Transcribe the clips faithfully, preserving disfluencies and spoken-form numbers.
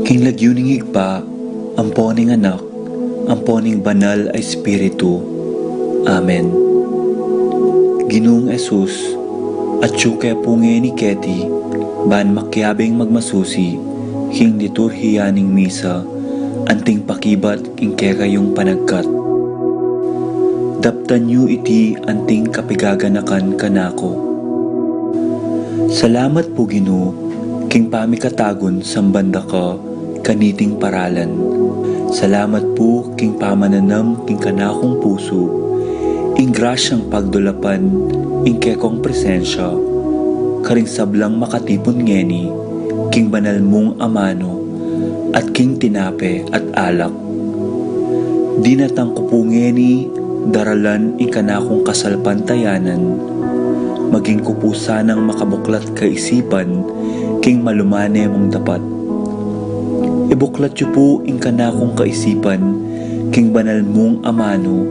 King lagyu ning Ibpa, ampo ning Anak, ampo ning Banal a Espiritu. Amen. Ginung Jesus, atyu ke pu ngeni keti, ban makiabing magmasusi king liturhiya ning misa, anting pakibat ing kekayung panagkat. Daptan yu iti anting kapigaganakan kanaku. Salamat pu, Ginu, king pamikatagun samban da ka kaniting paralan. Salamat pu king pamananam king kanakung pusu ing grasyang pagdulapan ing kekong presensya karing sablang makatipun ngeni king banal mung amanu at king tinape at alak. Dinatang ku pu ngeni daralan ing kanakung kasalpantayanan, maging ku pu sanang makabuklat kaisipan king malumane mung dapat. Ibuklat yu pu ing kanakung kaisipan king banal mung amanu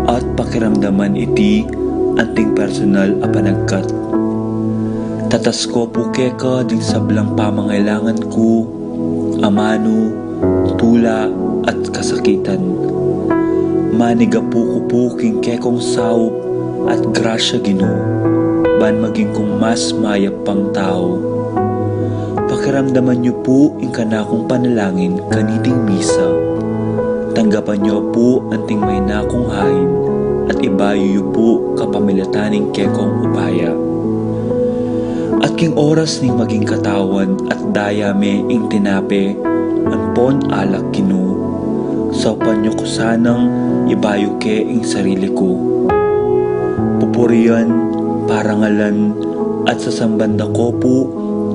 at pakiramdaman iti anting personal a panagkat. Tatas ko pu keka ding sablang pamangailangan ku, amanu, tula, at kasakitan. Manigapu ku pu king kekong saup at grasya, Ginu, ban maging kung mas mayap pang tau. Pakiramdaman yu pu ing kanakung panalangin kaniting misa. Tanggapan yu pu anting mahinakung hain at ibayu yu pu kapamilatan ning kekong upaya. At king oras ning maging katawan at daya me ing tinape ampon alak, Ginu, saupan yu ku sanang ibayu ke ing sarili ku. Pupurian, parangalan, at sasamban da ko pu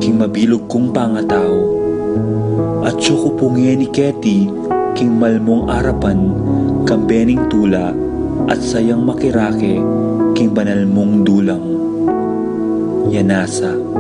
king mabilug kung pangatau. Atyu ku pu ngeni keti king malmung arapan, kambe ning tula at sayang makirake king banal mung dulang. Yanasa.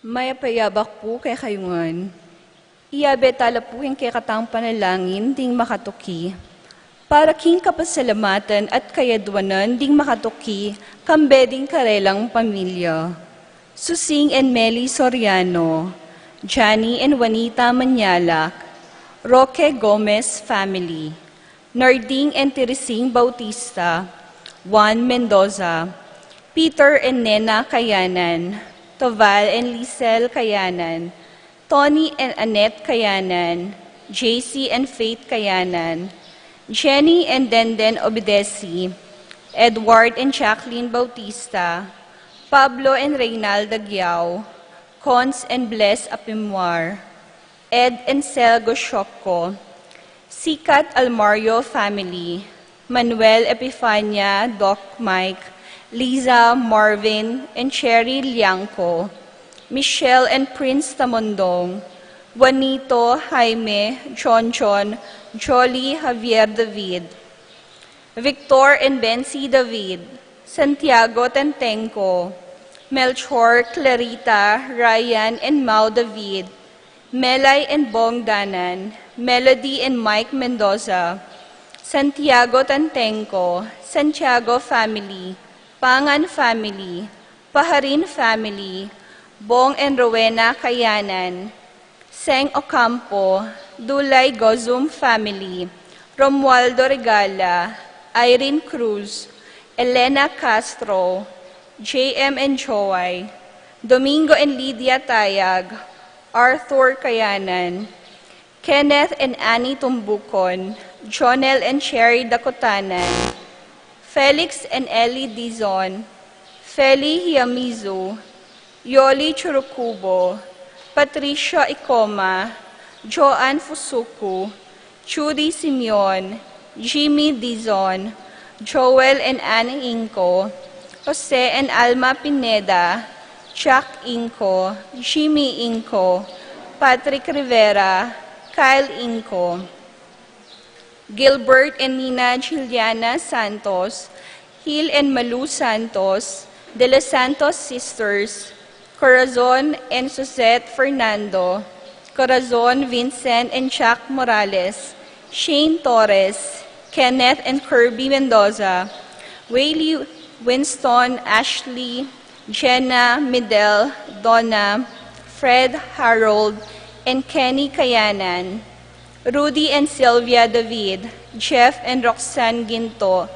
Mayap a yabak pu kekayu ngan. Iyabe tala pu ing kekatang panalangin ding makatuki, para king kapasalamatan at kayaduanan ding makatuki, kambe ding karelang pamilya. Susing and Meli Soriano, Johnny and Juanita Manyalak, Roque Gomez family, Narding and Teresing Bautista, Juan Mendoza, Peter and Nena Kayanan, Toval and Lisel Kayanan, Tony and Annette Kayanan, J C and Faith Kayanan, Jenny and Denden Obedesi, Edward and Jacqueline Bautista, Pablo and Reynalda Giao, Cons and Bless Apimwar, Ed and Selgo Shoko, Sikat Almario family, Manuel Epifania, Doc Mike, Liza, Marvin, and Cherry Liangco, Michelle and Prince Tamondong, Juanito, Jaime, Chonchon, Jolly, Javier David, Victor and Bensi David, Santiago Tantengco, Melchor, Clarita, Ryan, and Mau David, Melay and Bong Danan, Melody and Mike Mendoza, Santiago Tantengco, Santiago family, Pangan family, Paharin family, Bong and Rowena Kayanan, Seng Ocampo, Dulay Gozum family, Romualdo Regala, Irene Cruz, Elena Castro, J M and Joy, Domingo and Lydia Tayag, Arthur Kayanan, Kenneth and Annie Tumbukon, Jonel and Cherry Dacotanan, Felix and Ellie Dizon, Feli Hiamizu, Yoli Churukubo, Patricia Icoma, Joan Fusuku, Judy Simeon, Jimmy Dizon, Joel and Anne Inco, Jose and Alma Pineda, Jack Inco, Jimmy Inco, Patrick Rivera, Kyle Inco, Gilbert and Nina Juliana Santos, Gil and Malu Santos, De Los Santos Sisters, Corazon and Suzette Fernando, Corazon, Vincent and Jack Morales, Shane Torres, Kenneth and Kirby Mendoza, Whaley, Winston, Ashley, Jenna, Midel, Donna, Fred, Harold, and Kenny Kayanan, Rudy and Sylvia David, Jeff and Roxanne Ginto,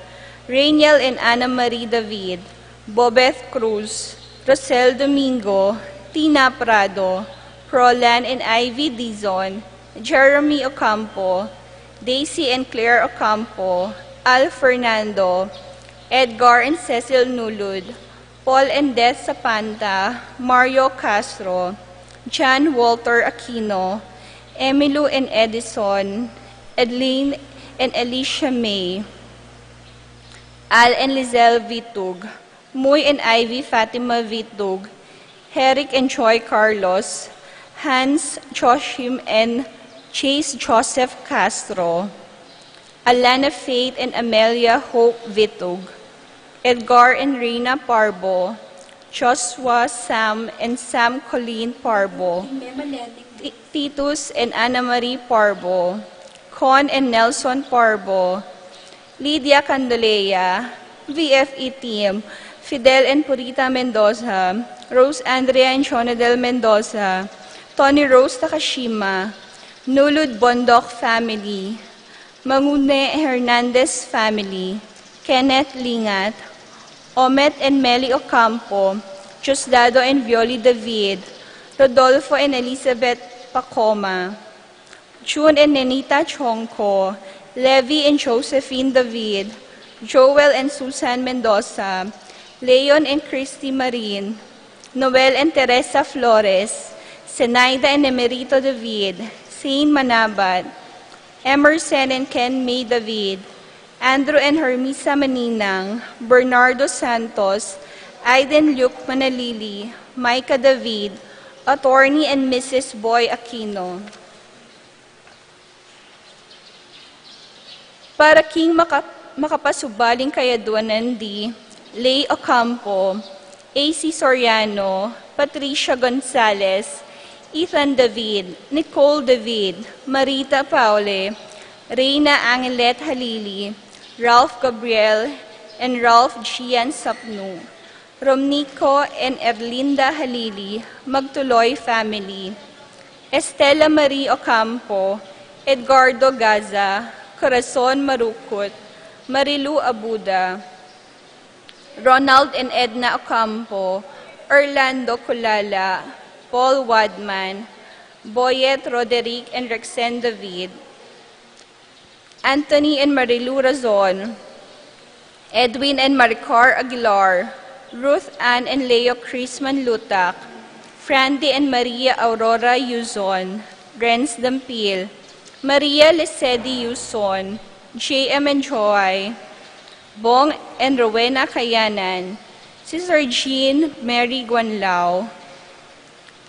Rainiel and Ana Marie David, Bobeth Cruz, Rosel Domingo, Tina Prado, Roland and Ivy Dizon, Jeremy Ocampo, Daisy and Claire Ocampo, Al Fernando, Edgar and Cecil Nulud, Paul and Des Sapanta, Mario Castro, John Walter Aquino, Emilu and Edison, Edlin and Alicia May, Al and Lizelle Vitug, Muy and Ivy Fatima Vitug, Herrick and Joy Carlos, Hans Joachim and Chase Joseph Castro, Alana Faith and Amelia Hope Vitug, Edgar and Reina Parbo, Joshua, Sam, and Sam Colleen Parbo, Ti- Titus and Anna Marie Parbo, Con and Nelson Parbo, Lydia Candolea, V F E team, Fidel and Purita Mendoza, Rose Andrea and Jonadel Mendoza, Tony Rose Takashima, Nulud Bondoc family, Mangune Hernandez family, Kenneth Lingat, Omet and Meli Ocampo, Diosdado and Violi David, Rodolfo and Elizabeth Pacoma, June and Nenita Chongco, Levi and Josephine David, Joel and Susan Mendoza, Leon and Christy Marin, Noel and Teresa Flores, Zenaida and Emerito David, Zane Manabat, Emerson and Ken May David, Andrew and Hermisa Maninang, Bernardo Santos, Aiden Luke Manalili, Micah David, Attorney and Missus Boy Aquino. Para king maka-, makapasubaling kayaduanan di Lay Ocampo, A C Soriano, Patricia Gonzalez, Ethan David, Nicole David, Marita Paule, Reina Angelet Halili, Ralph Gabriel, and Ralph Gian Sapnu, Romnico and Erlinda Halili, Magtuloy family, Estela Marie Ocampo, Edgardo Gaza, Corazon Marukut, Marilu Abuda, Ronald and Edna Ocampo, Orlando Culala, Paul Wadman, Boyet Roderick and Rexen David, Anthony and Marilu Razon, Edwin and Maricar Aguilar, Ruth Ann and Leo Crisman Lutak, Frandy and Maria Aurora Yuzon, Renz Dampil, Maria Lesedi Yuzon, J M and Joy, Bong and Rowena Kayanan, Sister Jean Mary Guanlao,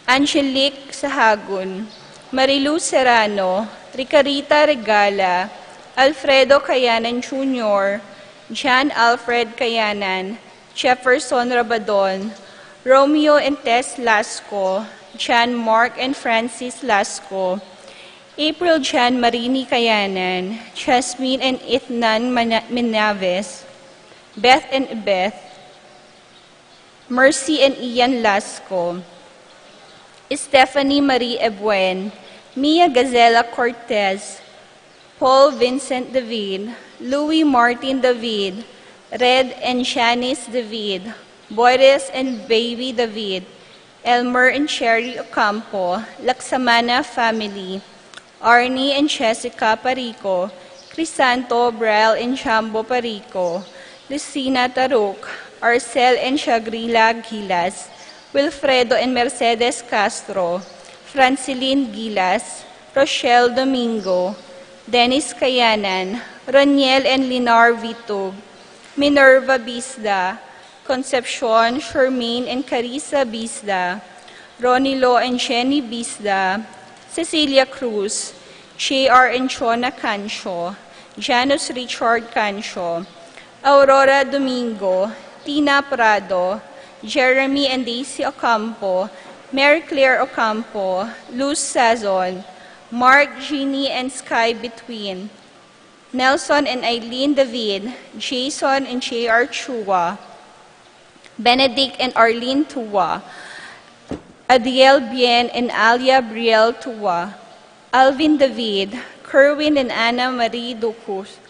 Angelique Sahagun, Marilu Serrano, Ricarita Regala, Alfredo Kayanan Junior, John Alfred Kayanan, Jefferson Rabadon, Romeo and Tess Lasco, John Mark and Francis Lasco, April John Marini Kayanan, Jasmine and Etnan Mana- Minaves, Beth and Beth, Mercy and Ian Lasco, Stephanie Marie Ebuen, Mia Gazela Cortez, Paul Vincent David, Louis Martin David, Red and Janice David, Boris and Baby David, Elmer and Cherry Ocampo, Laksamana family, Arnie and Jessica Parico, Crisanto, Brial and Jambo Parico, Lucina Taruk, Arcel and Shagrila Gilas, Wilfredo and Mercedes Castro, Francilin Gilas, Rochelle Domingo, Dennis Kayanan, Roniel and Linar Vitug, Minerva Bisda, Concepcion, Shermaine and Carissa Bisda, Ronilo and Jenny Bisda, Cecilia Cruz, J R and Chona Cancio, Janus Richard Cancio, Aurora Domingo, Tina Prado, Jeremy and Daisy Ocampo, Mary Claire Ocampo, Luz Sazon, Mark, Jeannie and Sky Between, Nelson and Eileen David, Jason and J R Chua, Benedict and Arlene Tua, Adiel Bien and Alia Briel Tua, Alvin David, Kerwin and Anna Marie Ducus,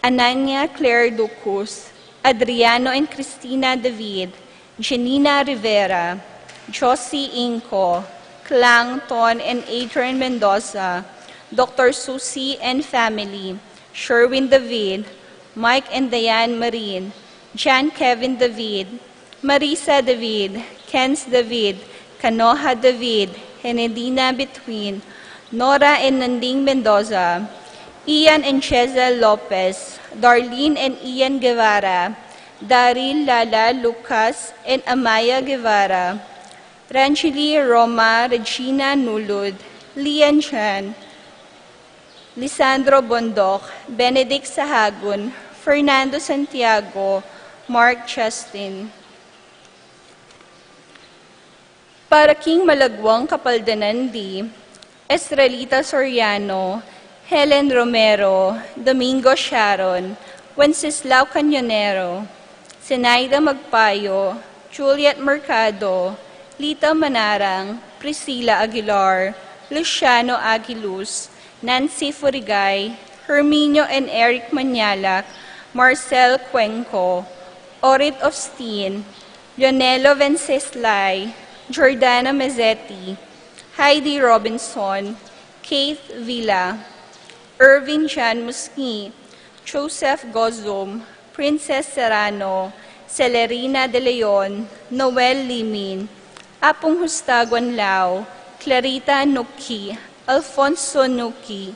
Ananya Claire Ducus, Adriano and Cristina David, Janina Rivera, Josie Inco, Clang, Ton and Adrian Mendoza, Doctor Susie and family, Sherwin David, Mike and Diane Marin, Jan Kevin David, Marisa David, Kens David, Kanoha David, Henedina Between, Nora and Nanding Mendoza, Ian and Cheza Lopez, Darlene and Ian Guevara, Daryl, Lala, Lucas, and Amaya Guevara, Ranchili, Roma, Regina Nulud, Lian Chan, Lisandro Bondoc, Benedict Sahagun, Fernando Santiago, Mark Justin. Para king malagwang kapaldanan di, Estrelita Soriano, Helen Romero, Domingo Sharon, Wenceslao Cañonero, Zenaida Magpayo, Juliet Mercado, Lita Manarang, Priscilla Aguilar, Luciano Aguiluz, Nancy Furigay, Herminio and Eric Mañalac, Marcel Cuenco, Orit Ostin, Leonelo Venceslay, Jordana Mezzetti, Heidi Robinson, Keith Villa, Irvin Jan Musni, Joseph Gozum, Princess Serrano, Celerina De Leon, Noel Limin, Apung Husta Guanlao, Clarita Nuki, Alfonso Nuki,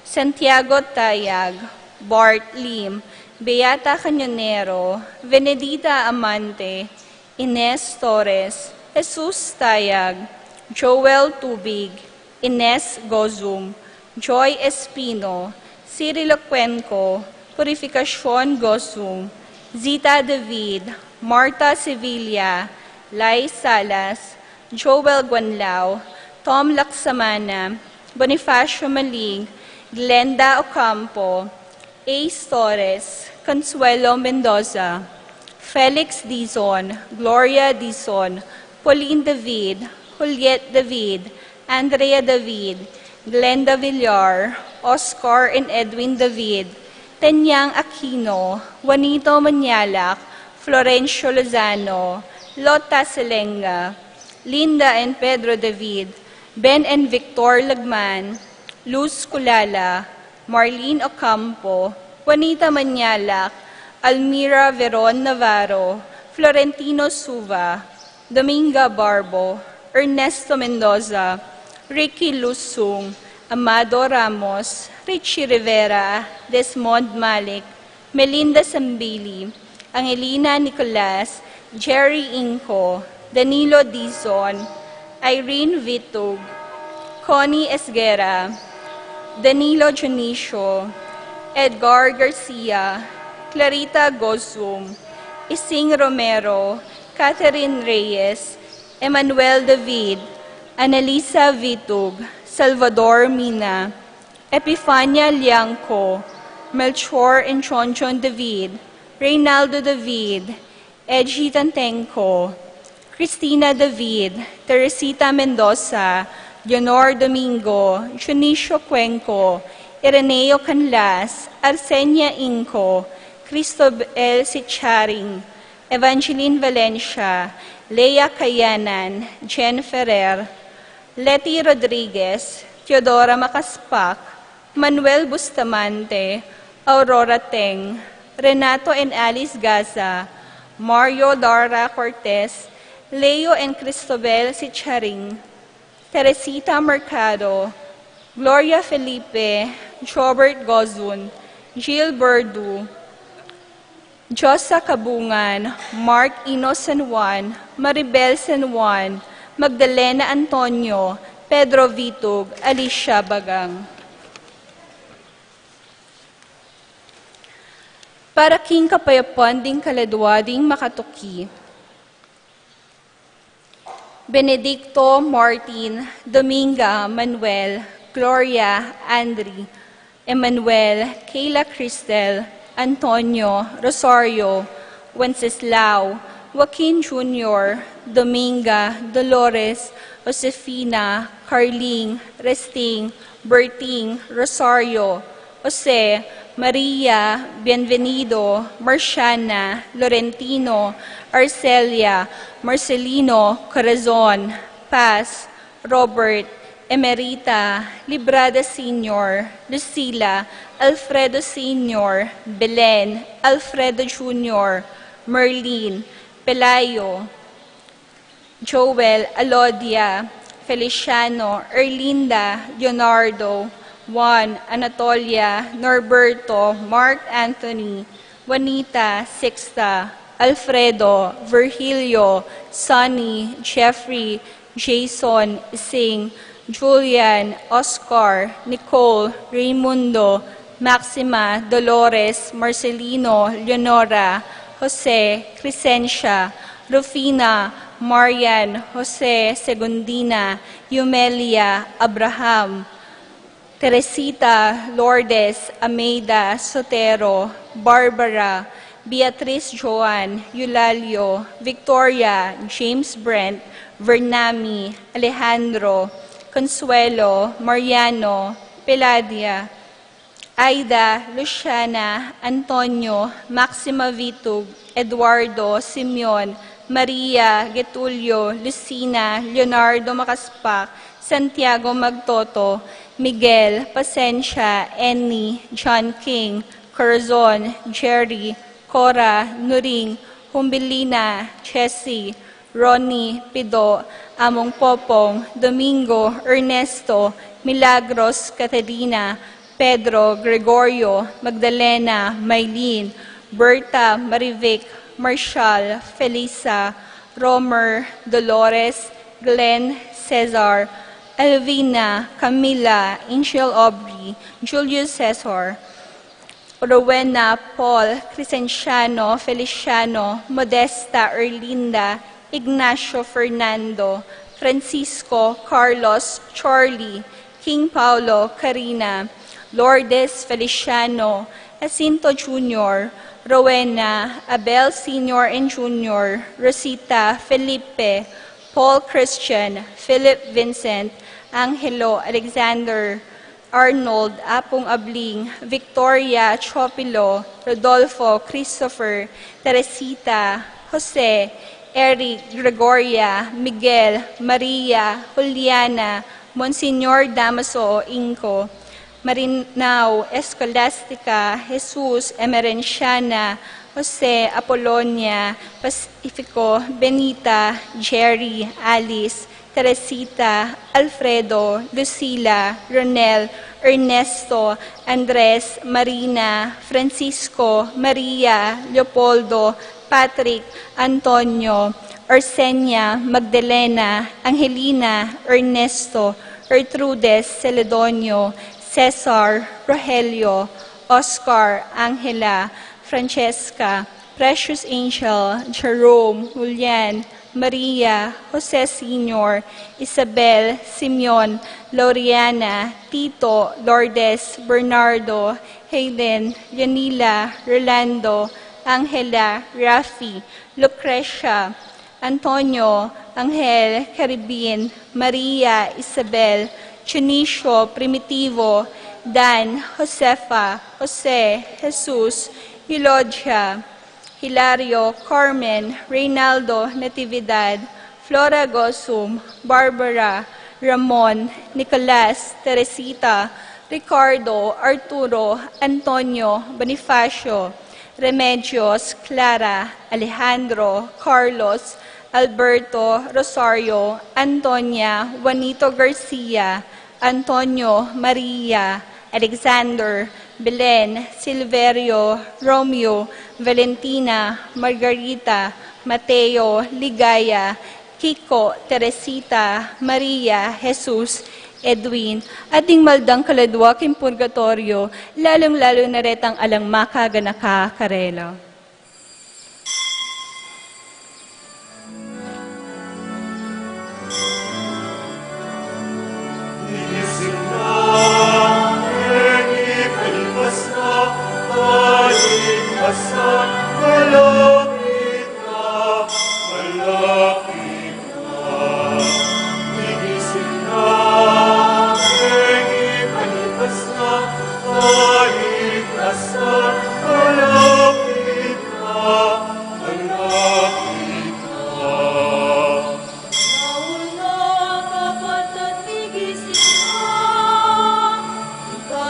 Santiago Tayag, Bart Lim, Beata Cañonero, Venedita Amante, Ines Torres, Jesus Tayag, Joel Tubig, Ines Gozum, Joy Espino, Cirilo Cuenco, Purificacion Gozum, Zita David, Marta Sevilla, Lai Salas, Joel Guanlao, Tom Laksamana, Bonifacio Maling, Glenda Ocampo, Ace Torres, Consuelo Mendoza, Felix Dizon, Gloria Dizon, Pauline David, Juliet David, Andrea David, Glenda Villar, Oscar and Edwin David, Tenyang Aquino, Juanito Manyalak, Florencio Lozano, Lota Selenga, Linda and Pedro David, Ben and Victor Lagman, Luz Culala, Marlene Ocampo, Juanita Manyalak, Almira Veron Navarro, Florentino Suva, Dominga Barbo, Ernesto Mendoza, Ricky Lusung, Amado Ramos, Richie Rivera, Desmond Malik, Melinda Sambili, Angelina Nicolas, Jerry Inco, Danilo Dizon, Irene Vitug, Connie Esguerra, Danilo Dionisio, Edgar Garcia, Clarita Gozum, Ising Romero, Catherine Reyes, Emmanuel David, Annalisa Vitug, Salvador Mina, Epifania Liangco, Melchor and Chonchon David, Reynaldo David, Edgy Tantenco, Cristina David, Teresita Mendoza, Leonor Domingo, Dionisio Cuenco, Ireneo Canlas, Arsenia Inco, Cristobel Sicharing, Evangeline Valencia, Lea Kayanan, Jen Ferrer, Leti Rodriguez, Teodora Macaspac, Manuel Bustamante, Aurora Teng, Renato and Alice Gaza, Mario Dara Cortez, Leo and Cristobel Sicharing, Teresita Mercado, Gloria Felipe, Jobert Gozun, Jill Berdu, Josa Cabungan, Mark Ino San Juan, Maribel San Juan, Magdalena Antonio, Pedro Vitug, Alicia Bagang. Para king kapayapan ding kaladua ding makatuki. Benedicto, Martin, Dominga, Manuel, Gloria, Andri, Emmanuel, Kayla Cristel, Antonio, Rosario, Wenceslao, Joaquin Junior, Dominga, Dolores, Josefina, Carling, Resting, Berting, Rosario, Jose, Maria, Bienvenido, Marciana, Lorentino, Arcelia, Marcelino, Corazon, Paz, Robert, Emerita, Librada Senior, Lucila, Alfredo Senior, Belen, Alfredo Junior, Merlin, Pelayo, Joel, Alodia, Feliciano, Erlinda, Leonardo, Juan, Anatolia, Norberto, Mark Anthony, Juanita, Sixta, Alfredo, Virgilio, Sonny, Jeffrey, Jason, Ising, Julian, Oscar, Nicole, Raymundo, Maxima, Dolores, Marcelino, Leonora, Jose, Crescencia, Rufina, Marian, Jose, Segundina, Yumelia, Abraham, Teresita, Lourdes, Ameida, Sotero, Barbara, Beatriz, Joan, Eulalio, Victoria, James, Brent, Vernami, Alejandro, Consuelo, Mariano, Peladia, Aida, Luciana, Antonio, Maxima Vitug, Eduardo, Simeon, Maria, Getulio, Lucina, Leonardo Macaspac, Santiago Magtoto, Miguel, Pasensia, Annie, John King, Corazon, Jerry, Cora, Nuring, Humbilina, Chessy, Ronnie, Pido, Among Popong, Domingo, Ernesto, Milagros, Catalina, Pedro, Gregorio, Magdalena, Maylene, Berta, Marivic, Marshall, Felisa, Romer, Dolores, Glenn, Cesar, Elvina, Camila, Angel Aubrey, Julius Cesar, Rowena, Paul, Crescenciano, Feliciano, Modesta, Erlinda, Ignacio Fernando, Francisco Carlos Chorley, King Paulo Carina, Lourdes Feliciano, Jacinto Junior, Rowena, Abel Senior and Junior, Rosita Felipe, Paul Christian, Philip Vincent, Angelo Alexander, Arnold Apung Abling, Victoria Chopilo, Rodolfo Christopher, Teresita, Jose, Eric, Gregoria, Miguel, Maria, Juliana, Monsignor Damaso Inco, Marinao, Escolastica, Jesus, Emerenciana, Jose, Apolonia, Pacifico, Benita, Jerry, Alice, Teresita, Alfredo, Lucila, Ronel, Ernesto, Andres, Marina, Francisco, Maria, Leopoldo, Patrick, Antonio, Arsenia, Magdalena, Angelina, Ernesto, Gertrudes, Celedonio, Cesar, Rogelio, Oscar, Angela, Francesca, Precious Angel, Jerome, Julian, Maria, Jose Senior, Isabel, Simeon, Laureana, Tito, Lourdes, Bernardo, Hayden, Yanila, Rolando, Angela, Rafi, Lucrecia, Antonio, Angel, Caribin, Maria, Isabel, Dionisio, Primitivo, Dan, Josefa, Jose, Jesus, Eulogia, Hilario, Carmen, Reynaldo, Natividad, Flora Gosum, Barbara, Ramon, Nicolas, Teresita, Ricardo, Arturo, Antonio, Bonifacio, Remedios, Clara, Alejandro, Carlos, Alberto, Rosario, Antonia, Juanito Garcia, Antonio, Maria, Alexander, Belen, Silverio, Romeo, Valentina, Margarita, Mateo, Ligaya, Kiko, Teresita, Maria, Jesus, Edwin, at ding maldang kaladua king purgatorio, lalung-lalu na retang alang makaganaka karela.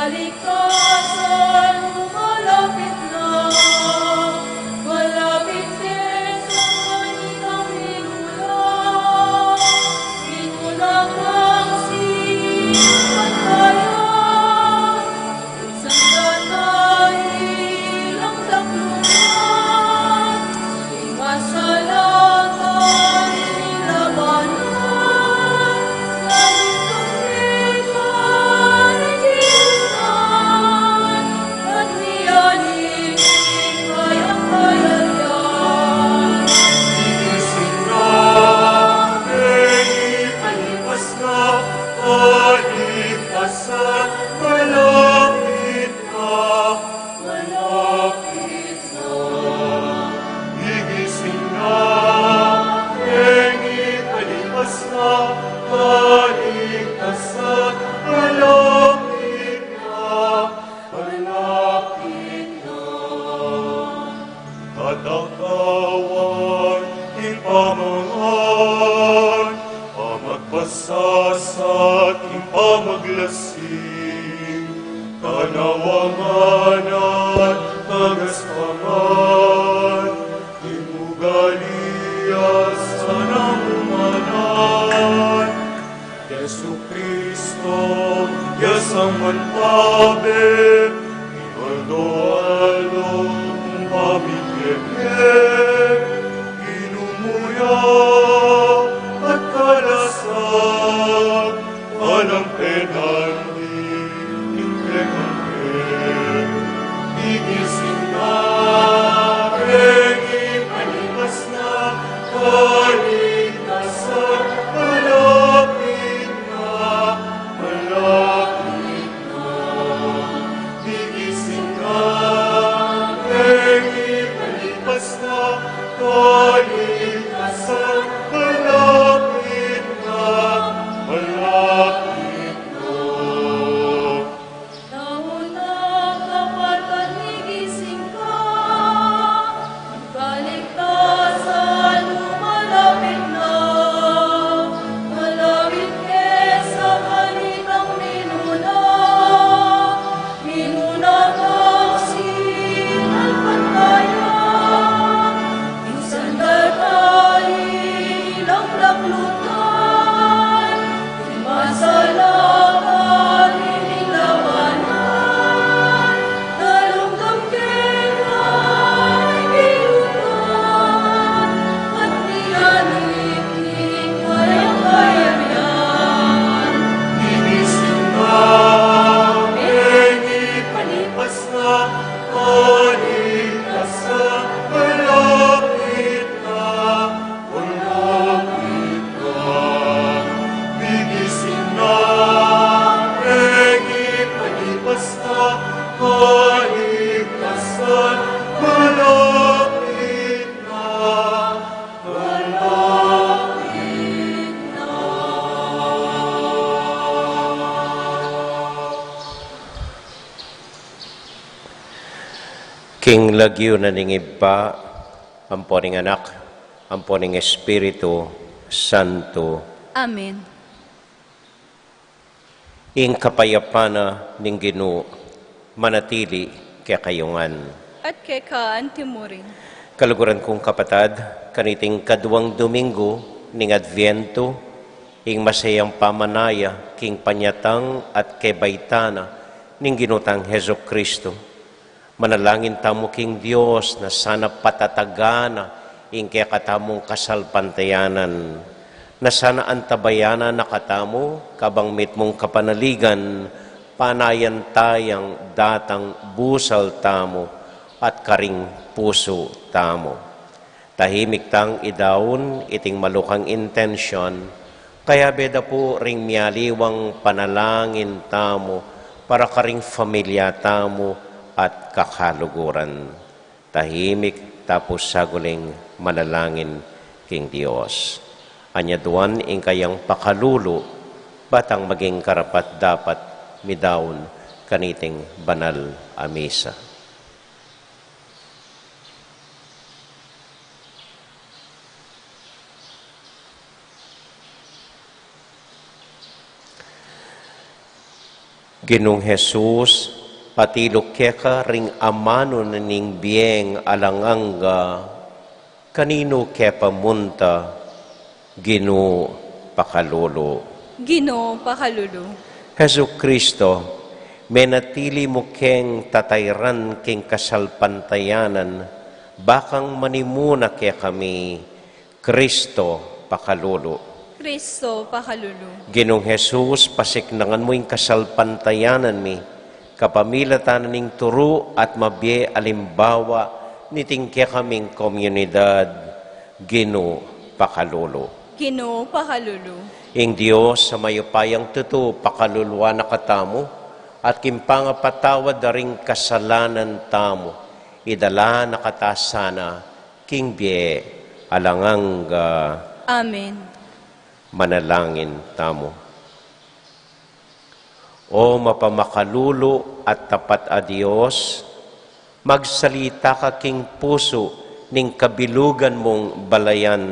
Kaligtasan malapit na, malapit din sa kanyang minula. Minula kang sinampatayan, minsan ka na ilang dakluan. Malapit na, malapit na, gigising na, ing ipalipas na, kaligtasan, malapit na, malapit na. At ang kawan king pamangan, pamagpasasa king pamaglasing, kanawa ngan at kagaspangan, king ugali a sanang umanan. Jesucristo, ya sang mantabe, aldo-aldo kung pamikit ke, ginumuya at kalasag, alang penandi, ing pekang ke, gigising na, ing ipalipas na, kani Kaligtasan malapit na, malapit na. King lagyu na ning Ibpa, ampo ning Anak, ampo ning Espiritu Santo. Amen. Ing kapayapan na ning Ginu manatili kekayu ngan. At keka antimurin. Kaluguran kung kapatad, kaniting kaduang Domingo ning Adviento, ing masayang pamanaya king panyatang at kebaitan na ning Ginu tang Jesucristo. Manalangin tamu king Dios na sana patatagan na ing kekatamung kasalpantayanan, na sana antabayanan na katamu kabang mitmung kapanaligan, panayan tayang datang busal tamu at karing pusu tamu. Tahimik tang idaun iting malukang intensyon, kayabe da pu ring mialiwang panalangin tamu para karing familia tamu at kakaluguran. Tahimik tapos saguling manalangin king Dios. Anyaduan ing kayang pakalulu, batang maging karapat-dapat midaun kaniting banal a misa. Ginung Jesus, atiu keka ring amanu na ning bieng alang angga, kaninu ke pa munta, Ginu, pakalulu. Ginu, pakalulu. Jesucristo, menatili mu keng tatairan king kasalpantayanan, bakang manimuna kekami, Cristo, pakalulu. Cristo, pakalulu. Ginung Jesus, pasiknangan mu ing kasalpantayanan mi, kapamilatan na ning turu at mabie alimbawa niting kekaming komunidad, Ginu, pakalulu. Ginu, pakalulu. Ing Dios a mayupayang tutu, pakaluluan na katamu, at king pangapatawad da ring kasalanan tamu, idala na kata sana king bie alang angga. Amen. Manalangin tamu. O mapamakalulu at tapat a Dios, magsalita ka king pusu ning kabilugan mung balayan.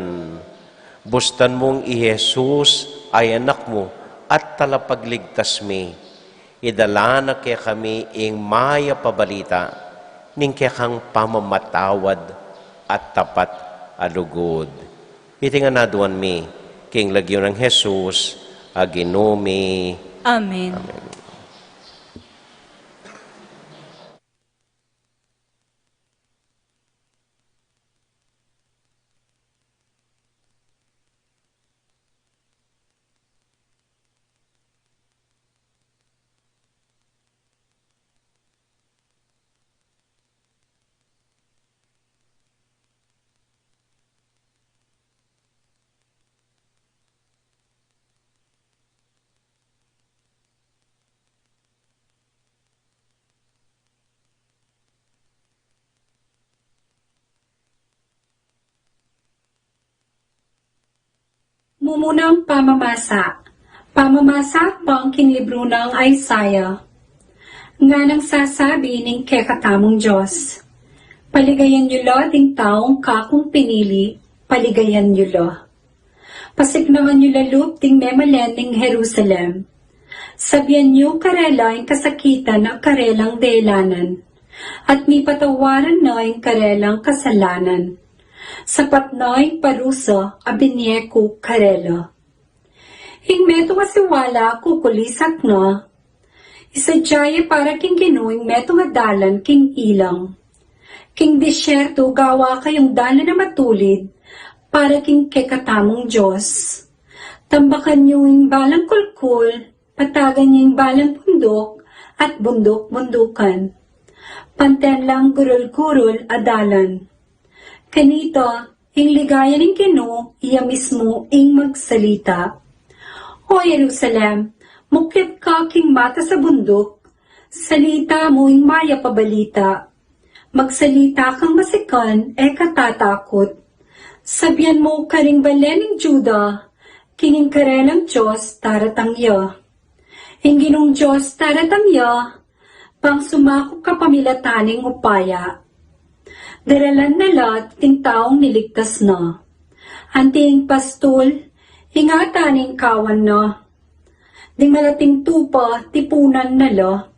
Bustan mung i Jesus a Anak mu at Talapagligtas mi, idala na kekami ing mayap a balita ning kekang pamamatawad at tapat a lugud. Iti ngan aduan mi king lagyu nang Jesus a Ginu mi. Amen. Amen. Mumunang pamamasa. Pamamasa ampon king libru nang Isaiah. Nganang sasabi ning kekatamung Dios, "Paligayan yu la ding taung kakung pinili, paligayan yu la. Pasiknangan yu la lub ding memalen ning Jerusalem. Sabian yu karela ing kasakitan a karelang delanan, at mipatawaran na ing karelang kasalanan. Sapat na ing parusa a binie ku karela." Ing metung a siwala kukulisak na. Isadya ye para king Ginu ing metung a dalan king ilang. King disyerto gawa kayung dalan a matulid para king kekatamung Dios. Tambakan yu ing balang kulkul, patagan yu ing balang bunduk at bunduk-bundukan. Panten lang gurul-gurul a dalan. Kanita, ing ligaya ning Ginu, iya mismu ing magsalita. O Jerusalem, mukyat ka king matas a bunduk, Salita mu ing mayap a balita. Magsalita kang masikan, e ka tatakut. Sabian mu karing bale ning Juda, king ing karenang Dios daratang ya. Ing Ginung Dios daratang ya, bang sumakup kapamilatan ning upaya. Daralan na la ding taung niligtas na. Anti ing pastul, ingatan ing kawan na. Ding malating tupa, tipunan na la.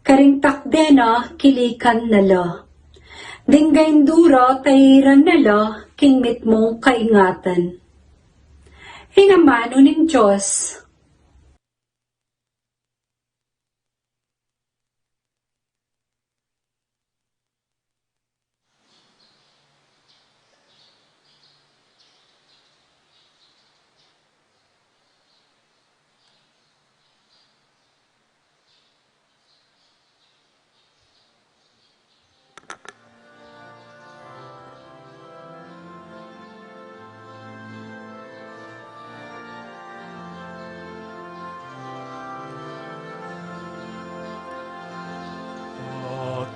Karing takde na, kilikan na la. Ding gaindura, tairan na la, king mitmung kaingatan. Ing amanu ning Dios.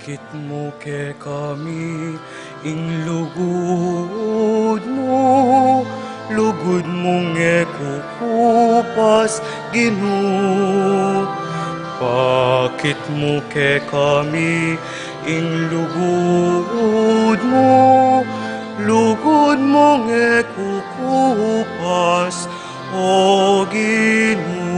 Pakit mu kekami ing lugud mu, lugud mung e kukupas, Ginu. Pakit mu kekami ing lugud mu, lugud mung e kukupas, O Ginu.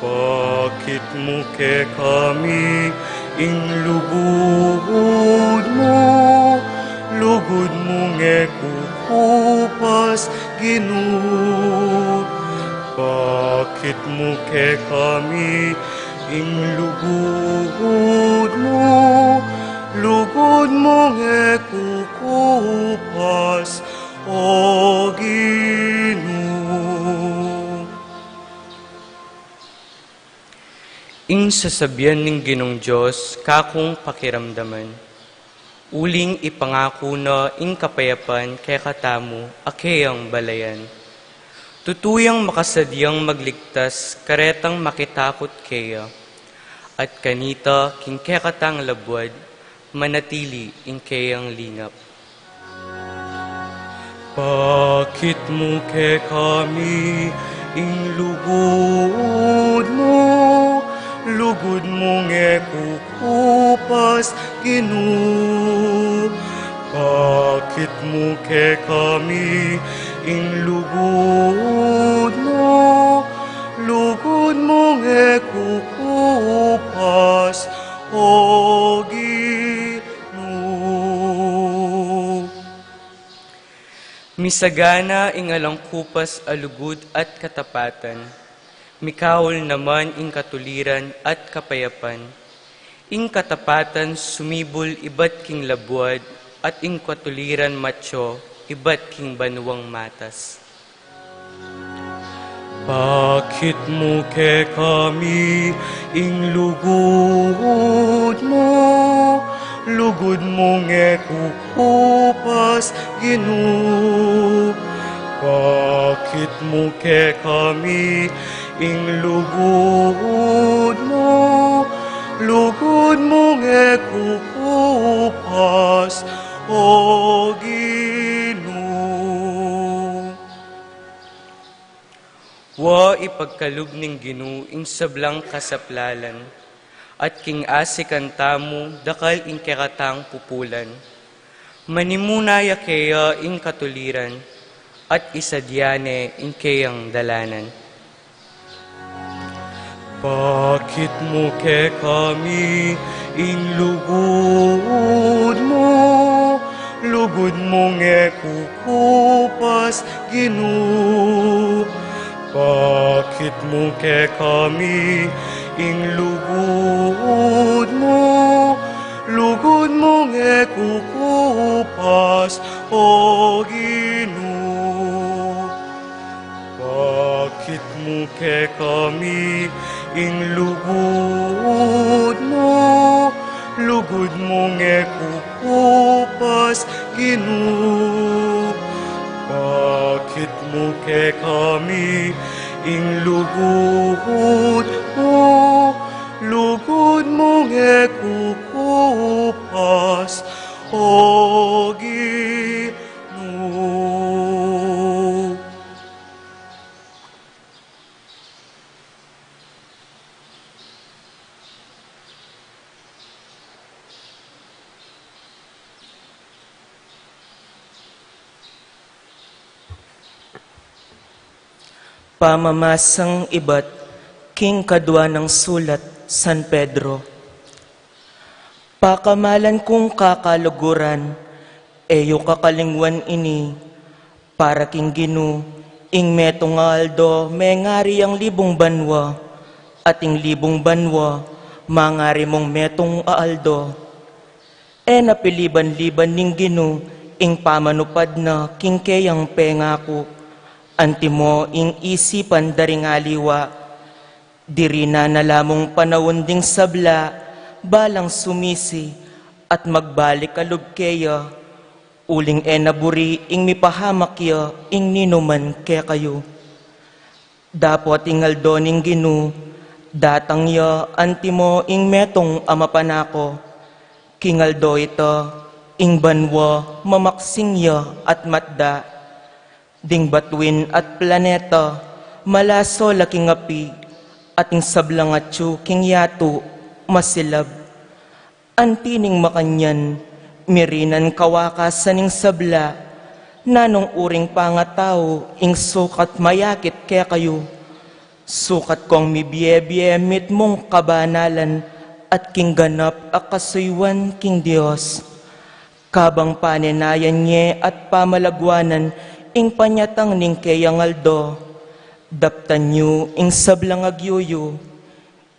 Pakit mu kekami ing lugud mu, lugud mung e kukupas, Ginu. Pakit mu kekami ing lugud mu, lugud mung e kukupas, O Ginu. Ing sasabian ning Ginung Dios, kakung pakiramdaman. Uling ipangaku na ing kapayapan kekatamu a keyang balayan. Tutu yang makasadyang magligtas karetang makitakut keya. At kanita king kekatang labuad, manatili ing keyang lingap. Pakit mu kekami ing lugud mu, lugud mung e kukupas, Ginu. Pakit mu kekami ing lugud mu, lugud mung e kukupas, O Ginu. Misagana ing alang kupas a lugud at katapatan, mikaul naman ing katuliran at kapayapan. Ing katapatan sumibul ibat king labuad, at ing katuliran matyu ibat king banuang matas. Pakit mu kekami ing lugud mu, lugud mung e kukupas, Ginu. Pakit mu kekami ing lugud mu, lugud mung e kukupas, O Ginu. Wa ipagkalub ning Ginu ing sablang kasaplalan, at king asikan tamu dakal ing kekatang pupulan. Manimuna ya keya ing katuliran, at isadia ne ing keyang dalanan. Pakit mu kekami ing lugud mu, lugud mung e kukupas, Ginu. Pakit mu kekami ing lugud mu, lugud mung e kukupas, O Ginu. Pakit mu kekami ing lugud mu, lugud mung e kukupas, Ginu. Pakit mu kekami ing lugud mu, Nge kukupas, O Ginu. Pamamasang ibat king kadua nang sulat San Pedro. Pakamalan kung kakaluguran, e yu kakalingwan ini, para king Ginu, ing metung a aldo mengari yang libung banua, at ing libung banua mangari mung metung a aldo. E na piliban-liban ning Ginu ing pamanupad na king keyang pengaku, antimo ing isipan da ring aliwa. Diri na na la mung panaun ding sabla, balang sumisi at magbalik a lub keya, uling e na buri ing mipahamak ya ing ninuman kekayu. Dapot ing aldo ning Ginu, datang ya antimo ing metung a mapanako. King aldo ita, ing banua mamaksing ya at matda. Ding batuin at planeta, malaso la king api, at ing sablang atyu king yatu, masilab. Anti ning makanyan, mirinan kawakasan ing sabla, nanung uring pangatau ing sukat mayakit kekayu. Sukat kong mibie-bie mitmung kabanalan at king ganap a kasuyuan king Dios. Kabang panenayan ye at pamalaguanan ing panyatang ning keyang aldo, daptan yu ing sablang agyu yu.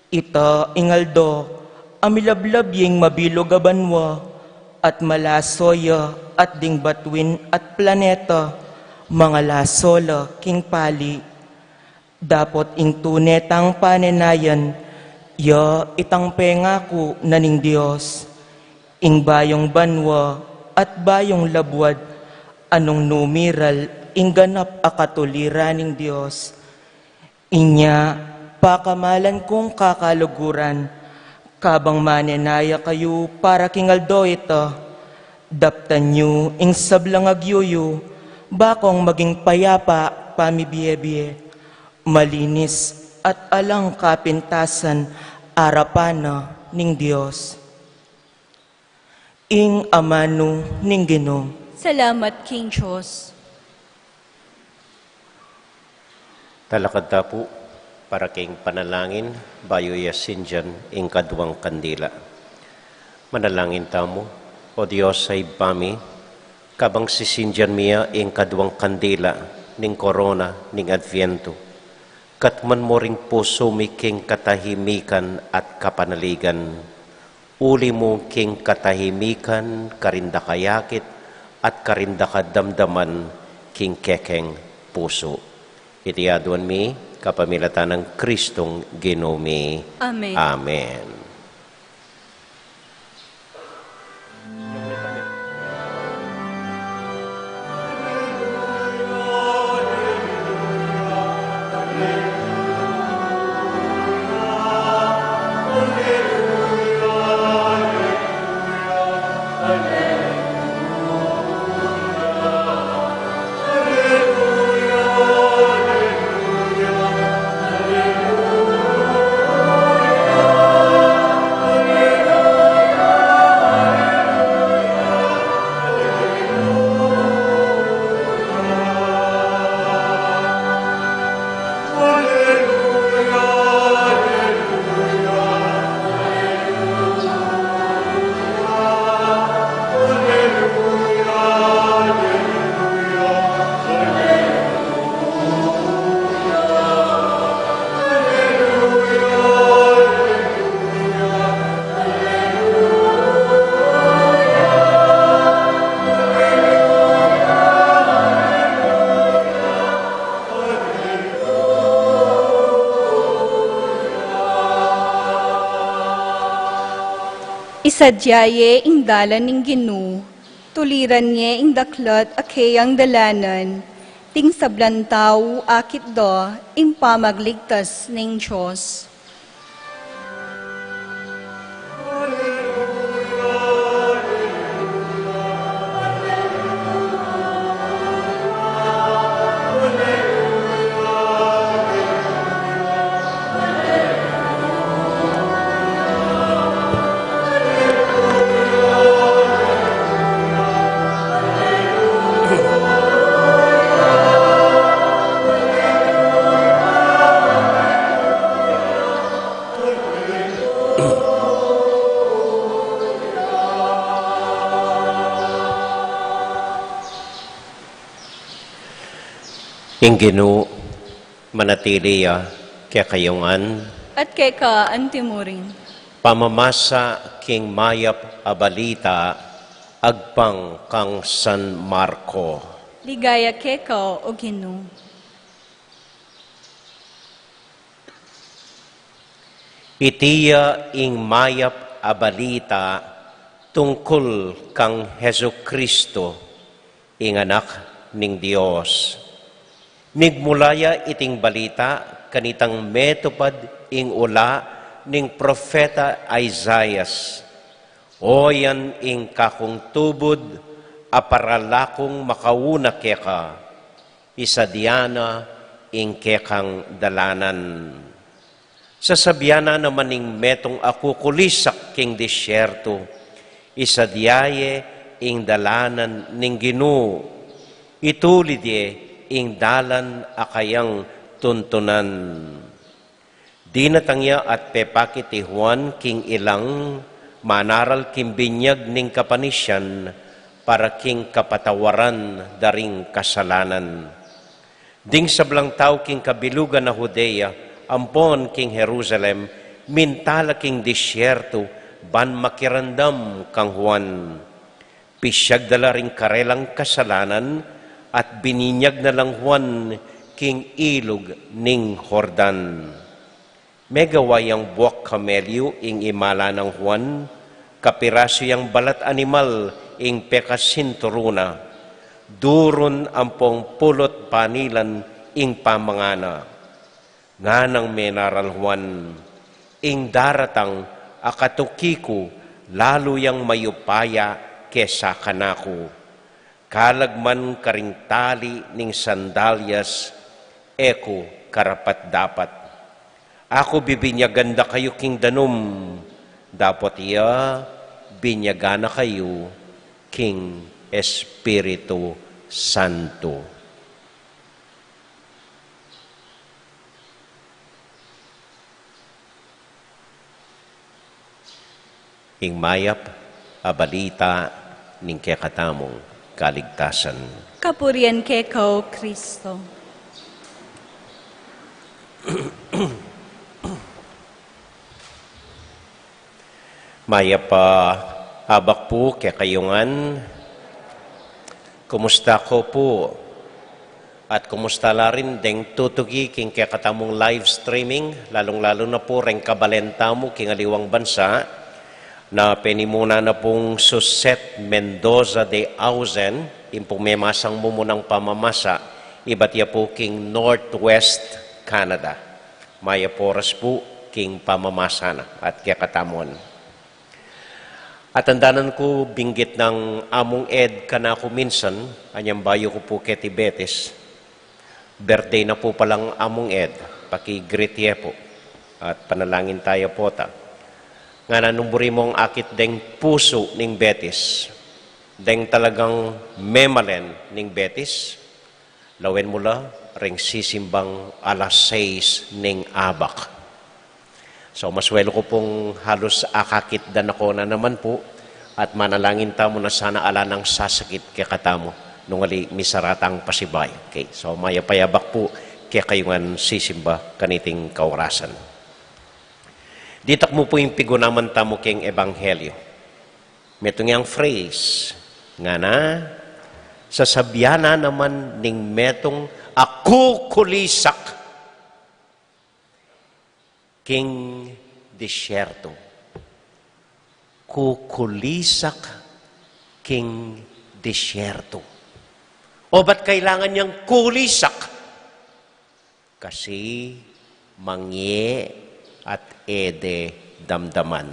Ita ing aldo a milablab ya ing mabilug a banua, at malaso ya at ding batuin at planeta, mangalaso la king pali. Dapot ing tune tang panenayan, ya itang pengaku na ning Dios, ing bayung banua at bayung labuad, a nung numiral ing ganap a katuliran ning Dios. Inya, pakamalan kung kakaluguran, kabang manenaya kayu para king aldo ita, daptan yu ing sablang agyu yu, bakong maging payapa pamibie-bie, malinis at alang kapintasan arapan na ning Dios. Ing amanu ning Ginu. Salamat king Dios. Talakad ta pu para king panalangin, bayu ya sindian ing kaduang kandila. Manalangin tamu. O Dios a Ibpa mi, kabang sisindian mi ya ing kaduang kandila ning korona ning Adviento, katman mu ring pusu mi king katahimikan at kapanaligan. Uli mu king katahimikan karing dakayakit at karing dakadamdaman king kekeng pusu. Iti aduan mi kapamilatan nang Kristong Ginu mi. Amen. Amen. Isadya ye ing dalan ning Ginu, tuliran ye ing daklat a keyang dalanan, ding sablang tau akit da ing pamagligtas ning Dios. Ing Ginu manatili ya kekayu ngan. At keka antimurin. Pamamasa king mayap a balita agpang kang San Marco. Ligaya keka, O Ginu. Iti ya ing mayap a balita tungkul kang Jesucristo, ing Anak ning Dios. Migmula ya iting balita kanitang metupad ing ula ning propeta Isaias. O yan ing kakung tubud a para la kung makauna keka, isadia na ing kekang dalanan. Sasabian na naman ning metung a kukulisak king disyerto, isadia ye ing dalanan ning Ginu, itulid ye ing dalan a kayang tuntunan. Dinatang ya at pepakit i Juan king ilang manaral king binyag ning kapanisian para king kapatawaran da ring kasalanan. Ding sablang tau king kabilugan a Judea ampon king Jerusalem minta la king disyerto ban makiramdam kang Juan. Pisyag da la ring karelang kasalanan at bininyag na lang Juan king ilug ning Jordan. Megawa yang buak kamelyu ing imala nang Juan, kapirasu yang balat animal ing pekasinturun na, durun ampong pulut panilan ing pamangana. Nganang menaral Juan, ing daratang a katuki ku lalu yang mayupaya kesa kanaku. Kalag man karing tali ning sandalyas, e ku karapat-dapat. Aku bibinyagan da kayu king danum, dapot iya binyagan na kayu king Espiritu Santo. Ing mayap a balita ning kekatamung kaligtasan. Kapurian keka, O Kristo. Mayap a abak pu kekayu ngan. Kumusta ko pu? At kumusta la rin deng tutuki king kekatamung live streaming, lalung-lalu na pu reng kabalen tamu king aliwang bansa, na penimuna na pung Suset Mendoza de Ausen, ing pung memasang mumunang pamamasa, ibat ya pu king Northwest Canada. Mayap a oras pu king pamamasa na at kekatamu. Atandanan ku, binggit nang Among Ed kanaku minsan, anyang bayu ku pu keti Betis, birthday na pu palang Among Ed, paki-greet ye pu. At panalangin taya pu ta. Ngana nung buri mung akit deng pusu ning Betis, deng talagang memalen ning Betis, lawen mu la ring sisimbang alas sais ning abak. So, maswelu ku pung halus akakit da na ko na naman pu, at manalangin tamu na sana ala nang sasakit kekatamu, nung ali misara tang pasibayu. Okay, so, mayap a abak pu kekayu ngan sisimba kaniting kaurasan. Ditak mu pu ing pigunaman tamu king Ebanghelyo. Metung yang phrase, ngana, sasabian na naman ning metung a kukulisak king disyerto. Kukulisak king disyerto. O ba't kailangan yang kulisak? Kasi mangye at e de damdaman.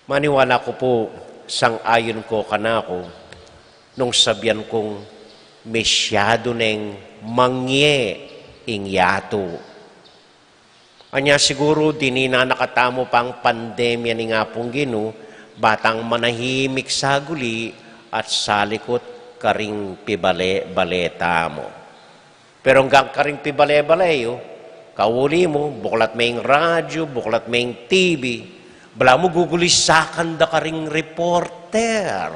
Maniwala ku pu, sang-ayun ko kanaku, nung sabian kung masyadu neng mangye ing yatu. Anya siguru, dinina na katamu pang pandemya ning Apung Ginu, ba tang manahimik saguli at salikut karing pibale-bale tamu. Pero anggang karing pibale-bale yu, Kauli mu, buklat me ing radyu, buklat me ing T V, balamu gugulisakan da karing reporter.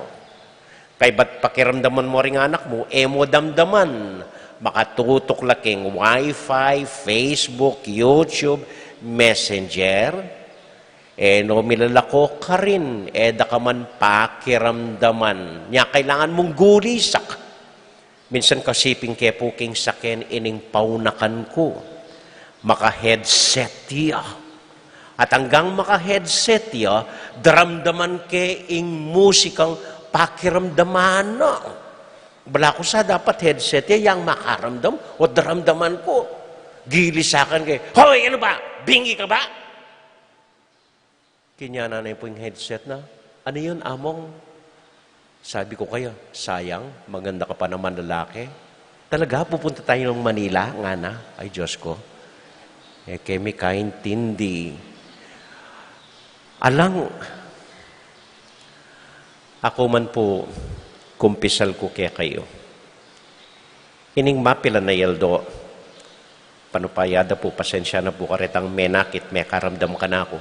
Kaybat pakiramdaman mu ring anak mu, e mu damdaman. Makatutok la king Wi-Fi, Facebook, YouTube, Messenger. E no milalako karin, e da ka man pakiramdaman. Nya kailangan mung gulisak. Minsan kasi pin ke pu king saken ining paunakan ku. Maka-headset ya. At anggang maka-headset ya, daramdaman ke ing musikang pakiramdaman na. Balaku sa dapat headset ya, yang makaramdam, o daramdaman ku. Gilisakan ke, "Hoy, ano ba? Bingi ka ba?" Kinyana ne pu ing headset na. "Ano yun, Among?" Sabi ku kaya, "Sayang, maganda ka pa naman lalaki." "Talaga, pupunta tayong Manila?" ngana. Ay, Diyos ko. E ke mi kaintindi. Alang, aku man pu, kumpisal ku kekayu. Ining mapilan a aldo, panupaya da pu, pasensya na pu karetang menakit, mekaramdam kanaku.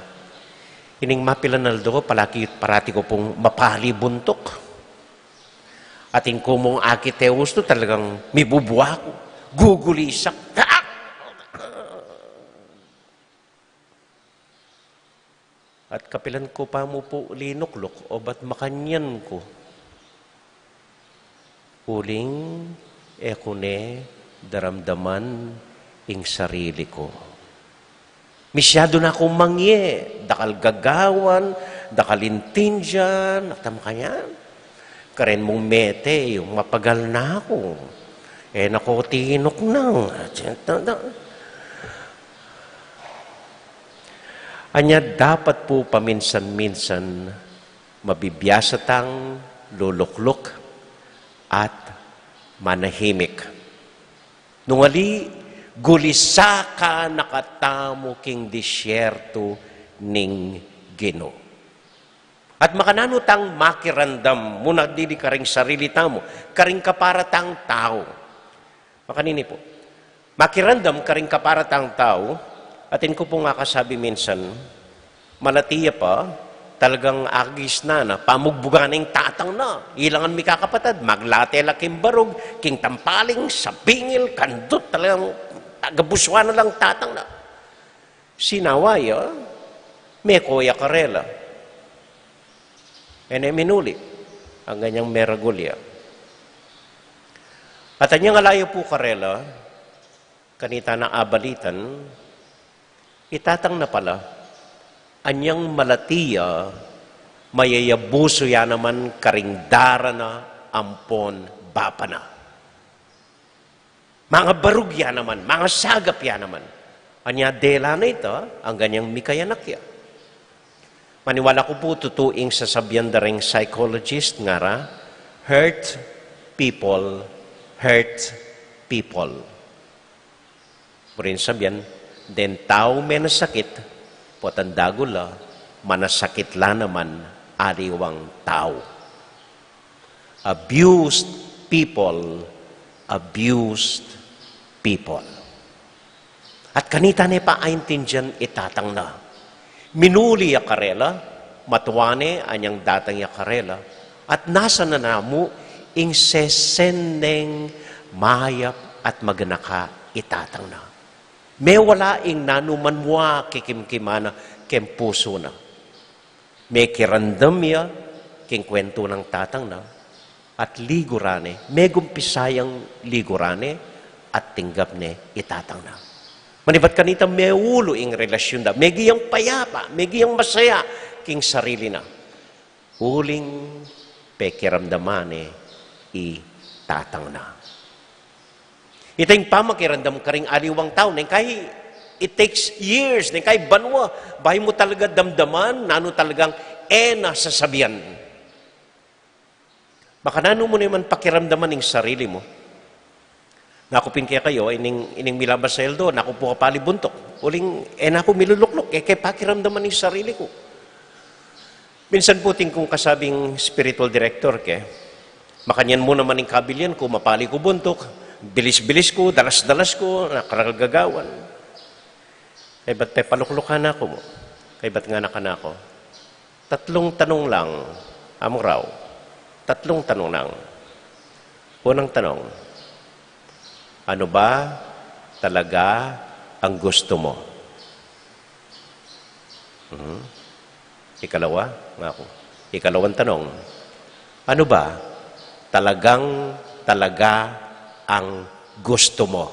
Ining mapilan a aldo, palagi, parati ku pung mapali buntuk. Atin ku mung akit e ustu, talagang mibubua ku. Gugulisak. At kapilan ku pa mu pu linukluk, obat makanyan ku. Uling e ku ne daramdaman ing sarili ku. Misyadu na kung mangye, dakal gagawan, dakal intindian, at makanyan. Karen mung mete, yung mapagal na ku. E na ku tinuknang. Anya dapat pu paminsan-minsan, mabibiasa tang lulukluk at manahimik. Nung ali, gulisakan na katamu king disyerto ning Ginu. At makananu tang makiramdam, muna dili karing sarili tamu, karing kapara tang tau. Makanini pu. Makiramdam karing kapara tang tau, atin ku pung akasabi minsan, malati ya pa, talagang agis na na, pamugbugan ing tatang na. Ilangan mi kakapatad, maglate la king barug, king tampaling, sabingil, kandut, talagang tagabusuan na lang tatang na. Sinawa ya, meko ya karela. E ne minuli, anggang meragul ya. At anyang ala ya pu karela, kanita na abalitan, i tatang na pala, anyang malati ya, mayayabusu ya naman karing dara na ampon bapa na. Mangabarug ya naman, mangasagap ya naman. Anya dela na ita, anggang mikayanak ya. Maniwala ku pu tutu ing sasabian da ring psychologist ngara, "Hurt people, hurt people." Buring sabian, deng tau menasakit, potang dagul la, manasakit la naman aliwang tau. Abused people, abused people. At kanita ne pa aintindian i tatang na. Minuli ya karela, matua ne anyang datang ya karela, at nasa na namu ing sesen neng mayap at maganaka i tatang na. Mewala ing nanu man mua kikimkima na keng pusu na. Mekiramdam ya king kuwentu nang tatang na, at ligura ne, megumpisa yang ligura ne, at tinggap ne i tatang na. Manibat kanita meulu ing relasyun da, megi yang payapa, megi yang masaya king sarili na. Uling pekiramdaman ne i tatang na. Ita ing pamakiramdam karing aliwang tau, neng kai it takes years, neng kai banua, bayu mu talaga damdaman nanu talagang e na sasabian. Makananu mu naman pakiramdaman ing sarili mu. Naku pin kekayu, ining, ining milabas a aldo, naku pu kapali buntuk. Uling, e naku milulukluk, e ke pakiramdaman ing sarili ku. Minsan pu atin kung kasabing spiritual director ke, makanyan mu naman ing kabilian ku, mapali ku buntuk, bilis-bilis ku, dalas-dalas ku, nakaragagawan. Kaybat pepaluklukan na ku mu. Kaybat ngana kanaku, tatlung tanung lang, Among Rau. Tatlung tanung lang. Unang tanung, ano ba talaga ang gusto mo? Mhm. Ikalawa, ngaku. Ikalawang tanung, ano ba talagang talaga ang gusto mo?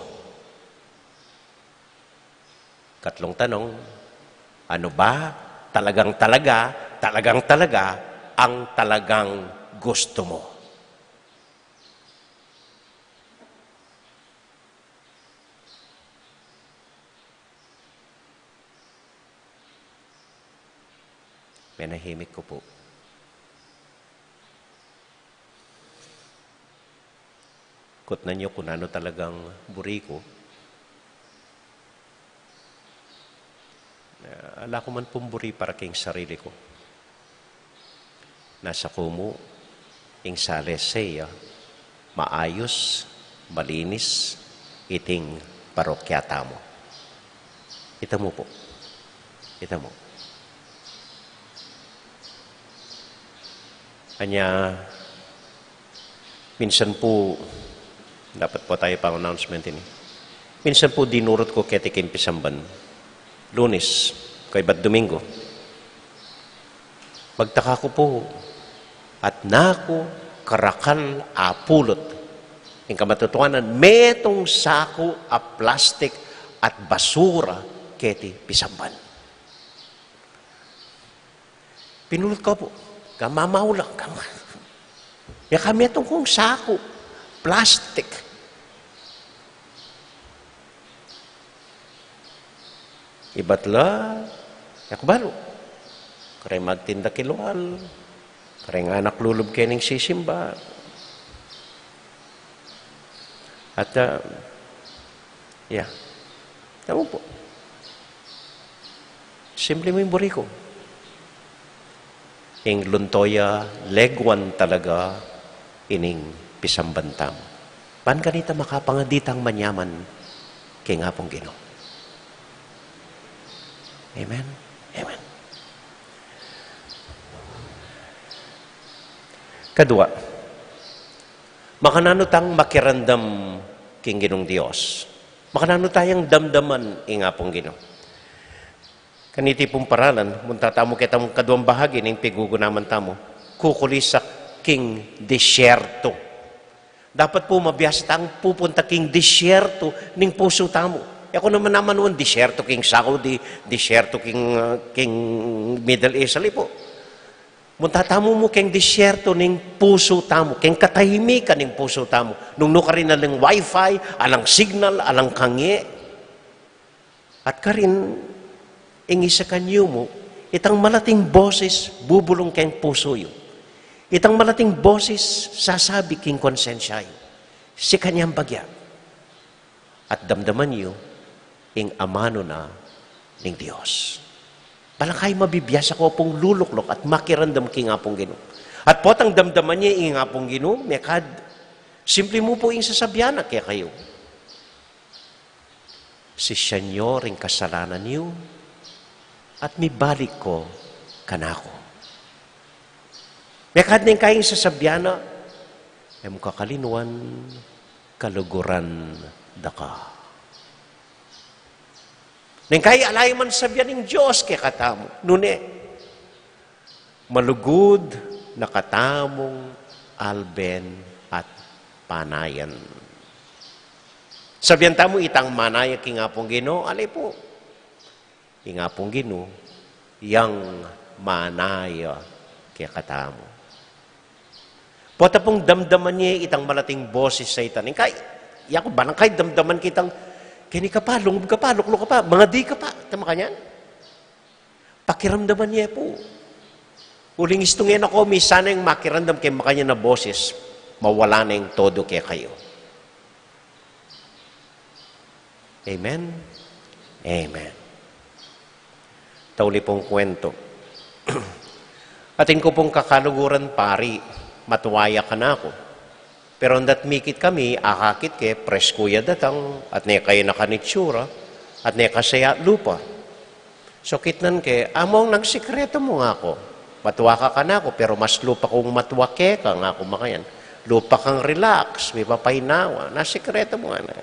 Katlung tanung, ano ba talagang talaga, talagang talaga ang talagang gusto mo? Menahimik ku pu. Kutnan yu kung nanu talagang buri ku. Ah, ala ku man pung buri para king sarili ku. Nasa ku mu ing sale seya maayus, malinis iting parokya tamu. Ita mu pu. Ita mu. Anya, minsan pu, dapat pu tayu pang-announcement ini. Minsan pu dinurut ku keti king pisamban, Lunes, kaybat Domingo. Magtaka ku pu, at naku, karakal a pulut ing kamatutuanan, metung saku a plastik at basura keti pisamban. Pinulut ku pu, gamamaw lang, gama. Ya ka metung kung saku, plastik. Ibat la, e ku balu. Kareng magtinda kilwal, kareng anak lulub kening sisimba. At, ah, ya. Tamu pu. Simple mu ing buri ku. Ing lunto ya, leguan talaga ining pisamban tamu. Ban kanita makapangadi tang manyaman king Apung Ginu. Amen. Amen. Kadua, makananu tang makiramdam king Ginung Dios? Makananu tayang damdaman ing Apung Ginu? Kaniti pung paralan, munta tamu ketang kaduang bahagi ning pigugunaman tamu. Kukulisak king disyerto. Dapat pu mabiasa tang pupunta king disyerto ning pusu tamu. E ku naman namanuan disyerto king Saudi, disyerto king, ah, king Middle East, ali pu. Munta tamu mu king disyerto ning pusu tamu, king katahimikan ning pusu tamu. Nung nu karin alang wifi, alang signal, alang kange. At karin, ing isa kanyu mu, itang malating boses bubulung keng pusu yu. Itang malating boses sasabi king konsensya yu. Sikan yang bagya. At damdaman yu ing amanu na ning Dios. Balangkay mabibiasa ko pung lulukluk at makiramdam king Apung Ginu. At potang damdaman ye ing Apung Ginu, mekad, simple mu pu ing sasabian na kekayu. Sisian yu ring kasalanan yu, at mibalik ko kanaku. Mekad neng kayang sasabian na, e mu kakalinuan, kaluguran da ka. Neng kayang ala ya man sabian ning Dios kekatamu, nune, malugud na katamung alben at panayan. Sabian tamu itang manaya king Apung Ginu, ali pu. Ing Apung Ginu, yang manaya kekatamu. Pota pung damdaman ye itang malating boses a ita. Neng kay, yaku, balangkay damdaman kitang, keni ka pa, lungub ka pa, lukluk ka pa, mangadi ka pa, ta makanyan. Pakiramdaman ye pu. Uling istung e na ko, misan neng makiramdam keng makanyan a boses, mawala neng todo kekayu. Amen? Amen. Tauli pung kuwentu. Atin ku pung kakaluguran pari, matua ya kanaku. Pero nung datmikit kami, akakit ke, presku ya datang, at ne kaya nakanitsura, at ne kasaya lupa. Sukitnan ke, "Among nang sikretu mu," ngaku. "Matua ka kanaku, pero mas lupa kung matua keka," ngaku makanyan. "Lupa kang relax, mipapainawa. Nasikretu mu," ngana.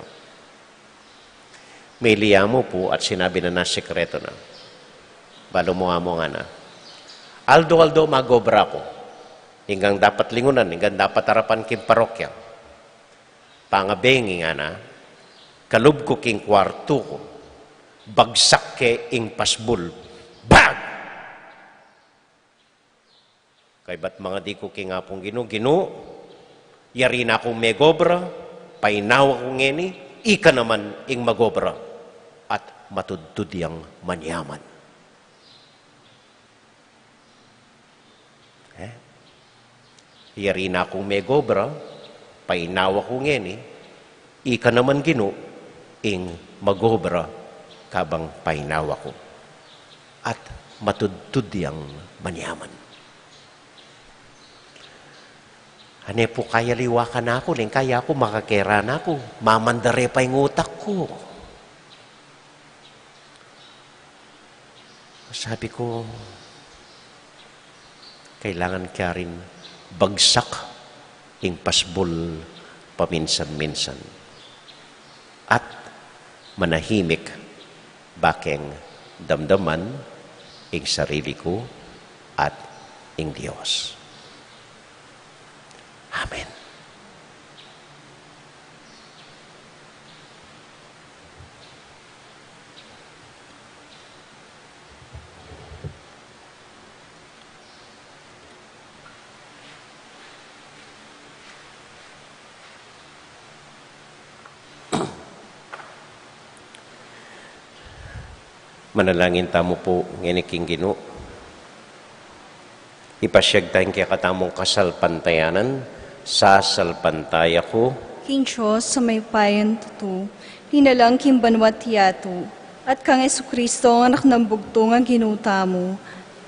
Milia mu pu at sinabi na nasikretu na. Balu mu, "Amo," ngana, "aldo-aldo magobra ku. Inggang dapat lingunan, inggang dapat arapan king parokya. Pangabengi," ngana, "kalub ku king kwartu ku, bagsak ke ing pasbul." Bag! Kaybat mangadi ku king Apung Ginu, "Ginu, yari na kung megobra, painawa ku ngeni, ika naman ing magobra, at matudtud yang manyaman." Eh? "Yari na kung megobra, painawa ku ngeni, ika naman Ginu, ing magobra kabang painawa ku, at matudtud yang manyaman." Ane pu kaya liwa kanaku, ning kaya ku makakera na ku, mamandare pa ing utak ku. Sabi ku, kailangan ke rin bagsak ing pasbul paminsan-minsan at manahimik, bakeng damdaman ing sarili ku at ing Dios. Amen. Manalangin tamu pu ngeni king Ginu. Ipasiag taya ing kekatamung kasalpantayanan. Sasalpantaya ku king Dios a mayupaya tutu, linalang king banua't yatu, at kang Jesucristo, a Anak nang Bugtung a Ginu tamu,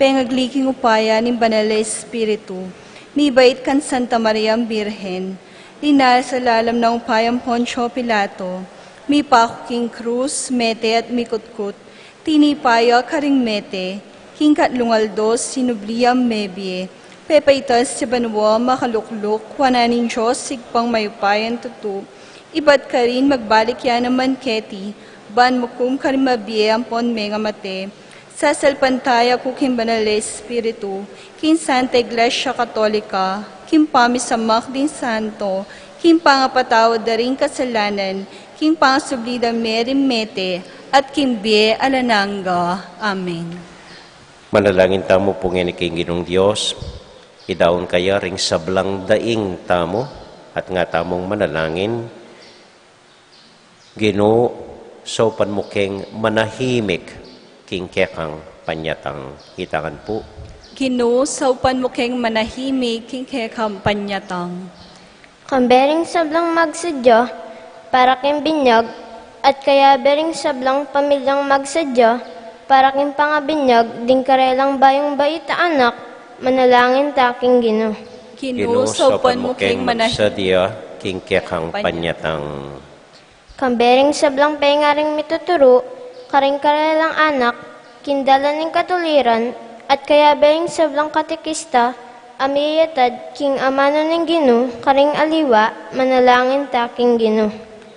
pengagli king upaya ning Banal a Espiritu, mibait kang Santa Mariang Birhen, linasa lalam ning upaya nang Poncio Pilato, mipaku king krus, mete at mikutkut, tinipa ya karing mete, king katlung aldo sinubli yang mebie, pepaitas ya banua, makalukluk wanan ning Dios Ibpang mayupaya tutu, ibat karin magbalik ya naman keti, ban mukum karing mabie ampon mengamate. Sasalpantaya ku king Banal a Espiritu, king Santa Iglesia Katolika, king pamisamak ding santo, king pangapatawad da ring kasalanan, king pangasubli da me ring mete, at king bie alang angga. Amen. Manalangin tamu pu ngeni king Ginung Dios, idaun kaya ring sablang daing tamu, at nga tamung manalangin, Ginu, saupan mu keng manahimik king kekang panyatang. Itangan pu. Ginu, saupan mu keng manahimik king kekang panyatang. Kambe ring sablang magsadya para king binyag, at kayabe ring sablang pamilyang magsadya para king pangabinyag ding karelang bayung bait a anak, manalangin ta king Ginu. Ginu, saupan mu keng magsadya king kekang panyatang. Kambe ring sablang pengaring mituturu karing karelang anak king dalan ning katuliran, at kayabe ring sablang katekista a miyatad king amanu ning Ginu karing aliwa, manalangin ta king Ginu.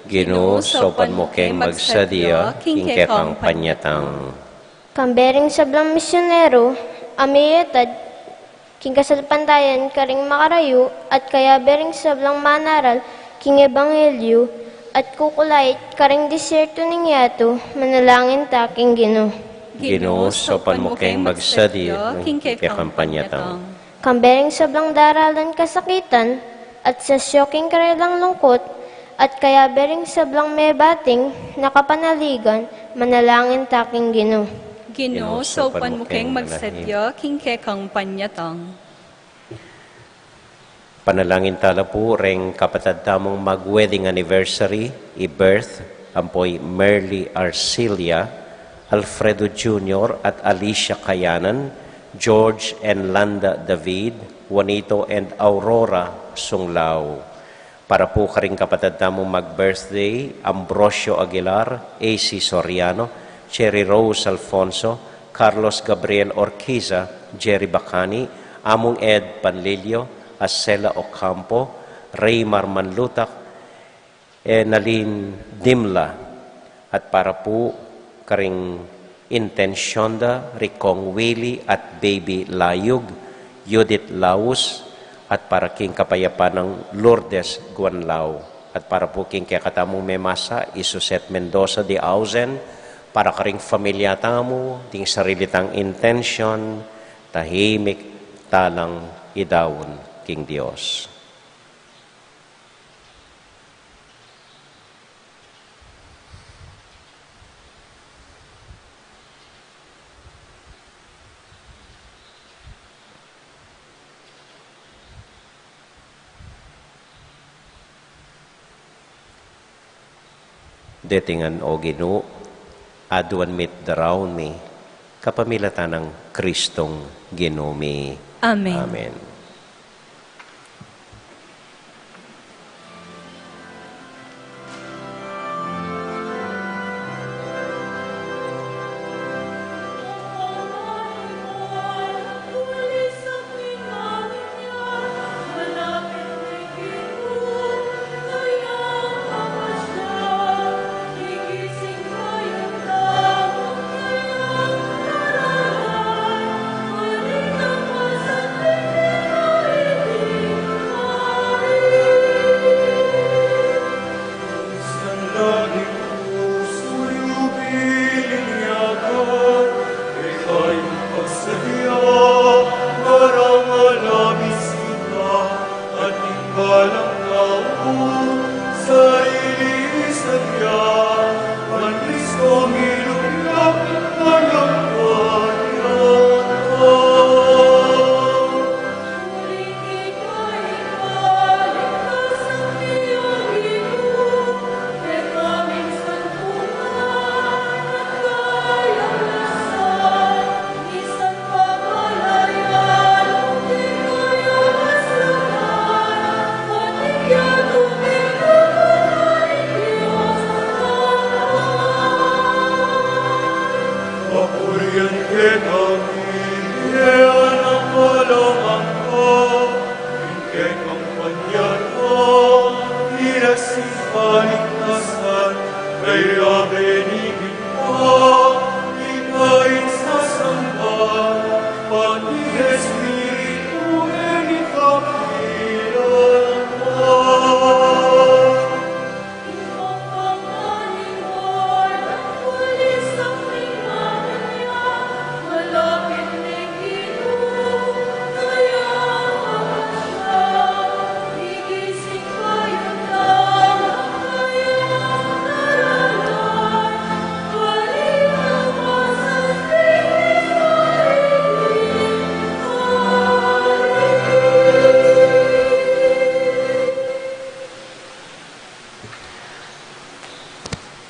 Ginu, saupan mu keng magsadya king kekang panyatang. Kambe ring sablang misyonero a miyatad king kasalpantayan karing makarayu, at kayabe ring sablang manaral king ebanghelyu, at kukulait karing disyerto ning yatu, manalangin ta king Ginu. Ginu, saupan mu keng magsadya king kekang panyatang. Kambe ring sablang daralan kasakitan, at sasyo king karelang lungkut, at kayabe ring sablang mebating na kapanaligan, manalangin ta king Ginu. Ginu, saupan mu keng magsadya king kekang panyatang. Panalangin tala pu reng kapatad tamung mag-wedding anniversary, i Berth ampo i Merly Arcilia, Alfredo Junior at Alicia Kayanan, George and Landa David, Juanito and Aurora Sunglao. Para pu karing kapatad tamung mag-birthday, Ambrosio Aguilar, A C Soriano, Cherry Rose Alfonso, Carlos Gabriel Orquiza, Jerry Bacani, Among Ed Panlilio, Asela Ocampo, Raymar Manlutak, Enalyn Dimla, at para pu karing intensyon da Ricong Willie at Baby Layug, Judith Laus, at para king kapayapan nang Lourdes Guanlao, at para pu king kekatamung memasa, i Suzette Mendoza de Ausen, para karing familia tamu, ding sarili tang intensyon, tahimik talang idaun king Dios. Deti ngan, O Ginu, aduan mi't daraun mi, kapamilatan nang Kristong Ginu mi. Amen. Amen.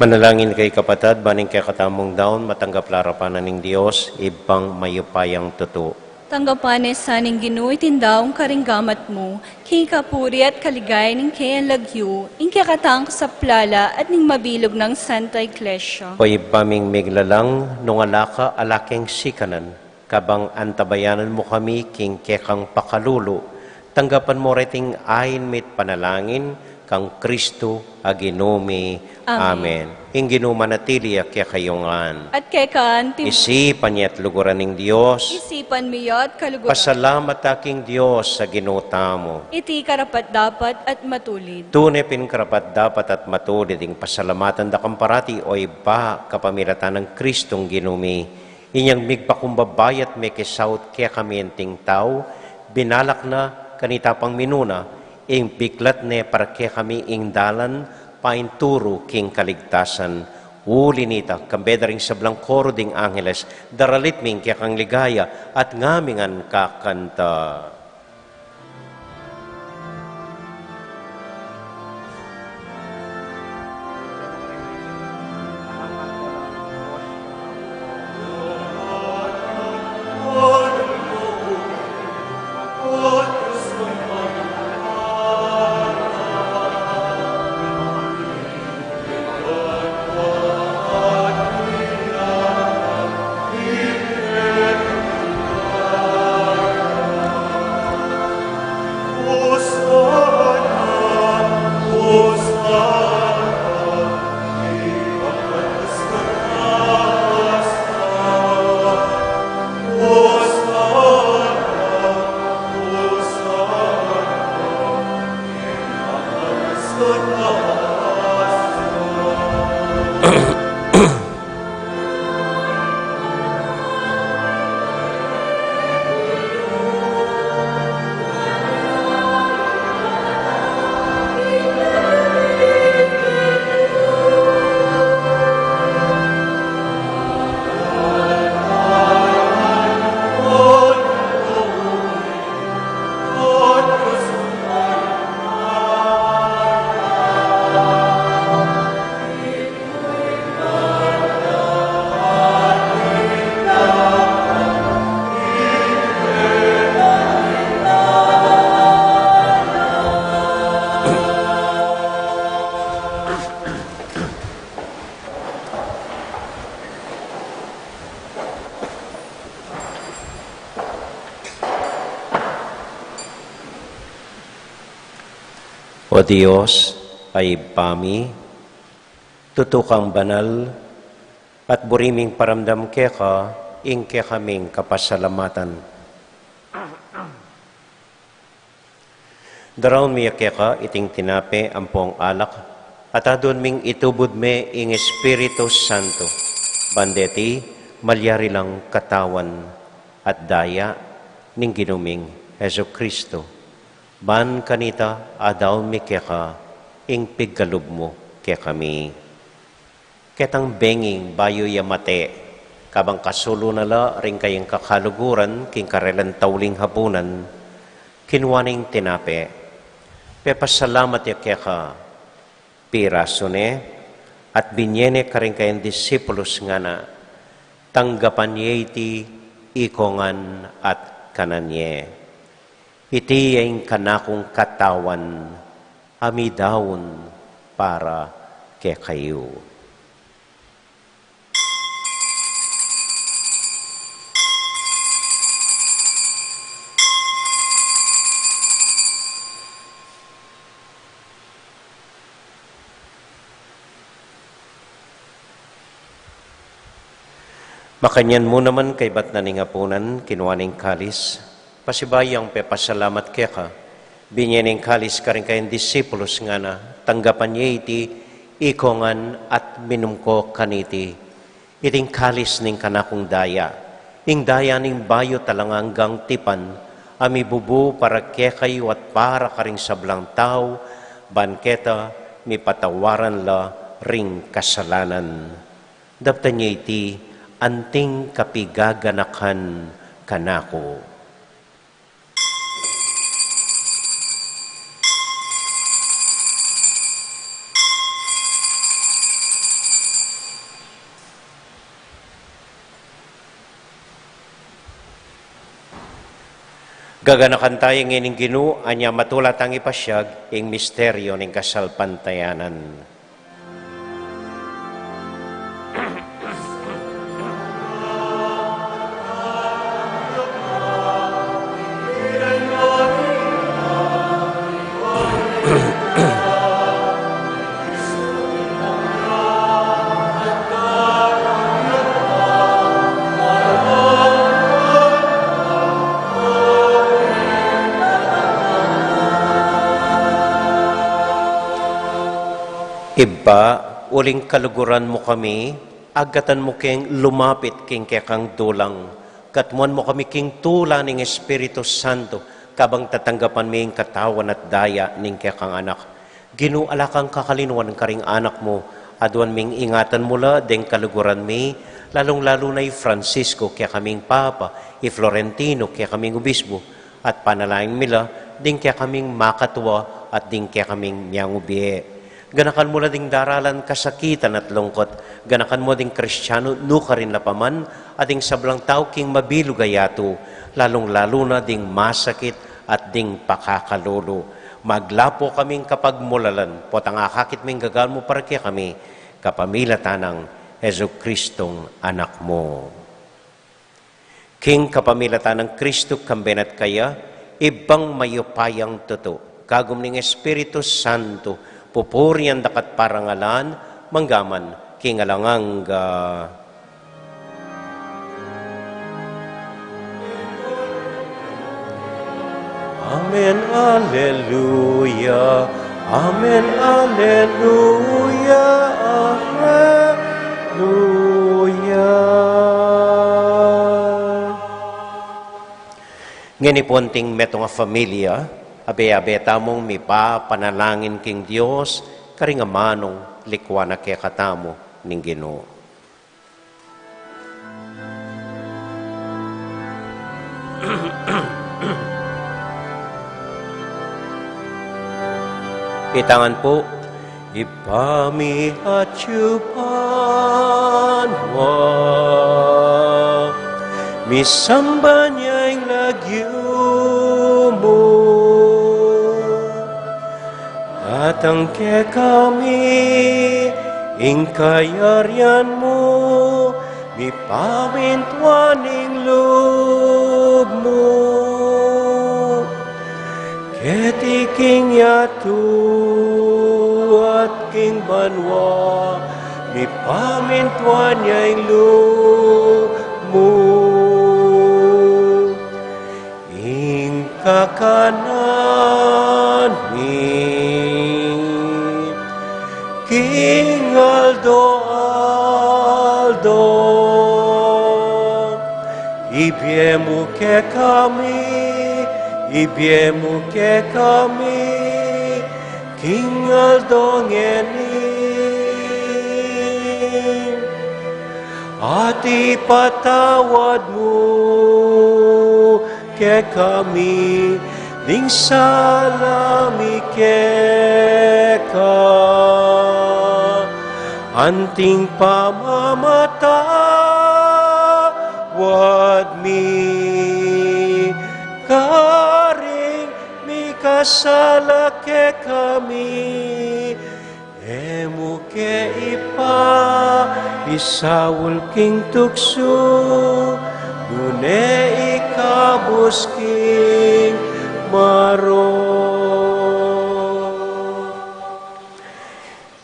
Manalangin kayu, kapatad, ban ing kekatamung daun matanggap la arapan na ning Dios, Ibpang mayupayang tutu. Tanggapan na sa ning Ginu iting daun karing gamat mu, king kapurian at kaligayan ning keyang lagyu, ing kekatang kasaplalan at ning mabilug nang Santa Iglesia. O Ibpa ming miglalang, nung ala ka, ala keng sikanan, kabang antabayanan mu kami king kekang pakalulu, tanggapan mu reting ain mi't panalangin, kang Kristu a Ginu mi. Amen. Amen. Ing Ginu manatili ya kekayu ngan. At keka anti. Isipan ya at luguran ning Dios. Isipan mi ya at kaluguran. Pasalamat ta king Dios a Ginu tamu. Iti karapat-dapat at matulid. Tune pin karapat-dapat at matulid ing pasalamatan da kang parati, o Ibpa, kapamilatan nang Kristong Ginu mi. Inyang migpakumbaba ya at mekisaut kekami anting tau, binalak na kanita pang minuna, ing biklat ne para kekami ing dalan painturu king kaligtasan. Uli nita, kambe da ring sablang koro ding angeles, daralit mi ing kekang ligaya, at ngami ngan kakanta. O Dios, a Ibpa mi, tutu kang banal, at buri ming paramdam keka ing kekaming kapasalamatan. Daraun mi keka iting tinape ampong alak, at aduan ming itubud me ing Espiritu Santo, ban deti malyari lang katawan at daya ning Ginu ming Jesucristo. Ban kanita adaun mi keka ing pigkalub mu kekami. Ketang benging bayu ya mate, kabang kasulu na la ring kayang kakaluguran king karelang tauling hapunan, kinua neng tinape, pepasalamat ya keka, pirasu ne, at binye ne karing kayang disipulus, ngana, tanggapan ye iti ikongan at kanan ye. Iti ya ing kanakung katawan, a midaun para kekayu. Makanyan mu naman kaybat na ning apunan, kinua neng kalis, pasibayu yang pepasalamat keka, binye neng kalis karing kayang disipulus, ngana, tanggapan ye iti ikongan at minum ko kaniti. Iting kalis ning kanakung daya, ing daya ning bayu at alang anggang tipan, a mibubu para kekayu at para karing sablang tau, ban keta mipatawaran la ring kasalanan. Daptan ye iti anting kapigaganakan kanaku. Gaganakan taya ngeni ning Ginu, anya matula tang ipasiag ing misteryu ning kasalpantayanan. Ibpa, uling kaluguran mu kami, agkatan mu keng lumapit king kekang dulang, katmuan mu kami king tula ning Espiritu Santo, kabang tatanggapan mi ing katawan at daya ning kekang Anak. Ginu, ala kang kakalinuan karing anak mu, aduan ming ingatan mu la deng kaluguran mi, lalung-lalu na i Francisco, kekaming Papa, i Florentino, kekaming Obispo, at panalangin mi la ding kekaming makatua at ding kekaming miangubie. Ganakan mu la ding daralan kasakitan at lungkot, ganakan mu ding Kristiano nukarin la pa man, at ding sablang tau king mabilug a yatu, lalung-lalu na ding masakit at ding pakakalulu. Maglapu kaming kapagmulalan, potang akakit ming gagal mu para kekami, kapamilatan nang Jesucristong Anak mu. King kapamilatan nang Kristo, kambe na at kaya, Ibpang mayupayang tutu, kagum ning Espiritu Santo, pupurian da ka at parangalan, mangga man king alang angga. Amen, aleluya. Amen, aleluya, aleluya. Ngeni pu anting metung a familia, abe-abe tamung mipapanalangin king Dios, karing amanung likuan na kekatamu ning Ginu. Itangan pu. Ibpa mi atyu banua, misamban ya ing lagyu mu. Datang kekami ing kayarian mu, mipamintuan ing lub mu. Keti King yatu at king banua, mipamintuan ya ing lub mu. Ing kakanan mi king aldo-aldo, ibie mu kekami, ibie mu kekami, king aldo ngeni. At ipatawad mu kekami ding sala mi keka, anting pamamatawad mi karing mikasala kekami. E mu ke ipaisaul king tuksu, nune ikabus king marok.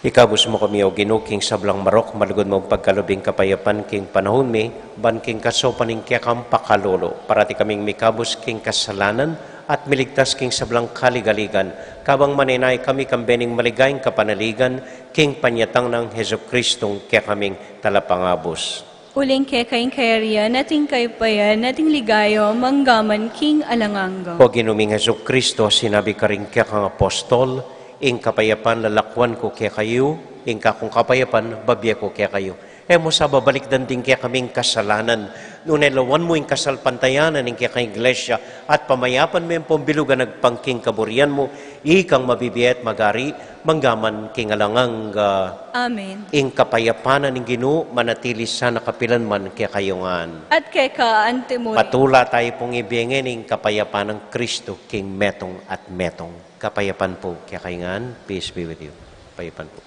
Ikabus mu kami, O Ginu, king sablang marok, malugud mung pagkalub ing kapayapan king panaun mi, ban king kasaupan ning kekang pakalulu, parati kaming mikabus king kasalanan, at miligtas king sablang kaligaligan, kabang manenaya kami kambe ning maligayang kapanaligan, king panyatang nang Jesucristong kekaming Talapangabus. Uling keka ing kayarian, at ing kayupayan, at ing ligaya, manggaman king alang angga. O Ginu ming Jesucristo, sinabi karing kekang apostol, ing kapayapan lalakwan ku kekayu, ing kakung kapayapan babie ku kekayu. E mu sa babalikdan ding kekaming kasalanan, nune lawan mu ing kasalpantayanan ning kekang Iglesia, at pamayapan me ampong bilug a nagpang king kaburian mu, ikang mabibie at magari, manggaman king alang angga. Amen. Ing kapayapan ning Ginu manatili sana kapilan man kekayu ngan. At keka antimurin. Patula tayu pung ibie ngeni ing kapayapan nang Kristo king metung at metung. Kapayapan pu kekayu ngan. Peace be with you. Kapayapan pu.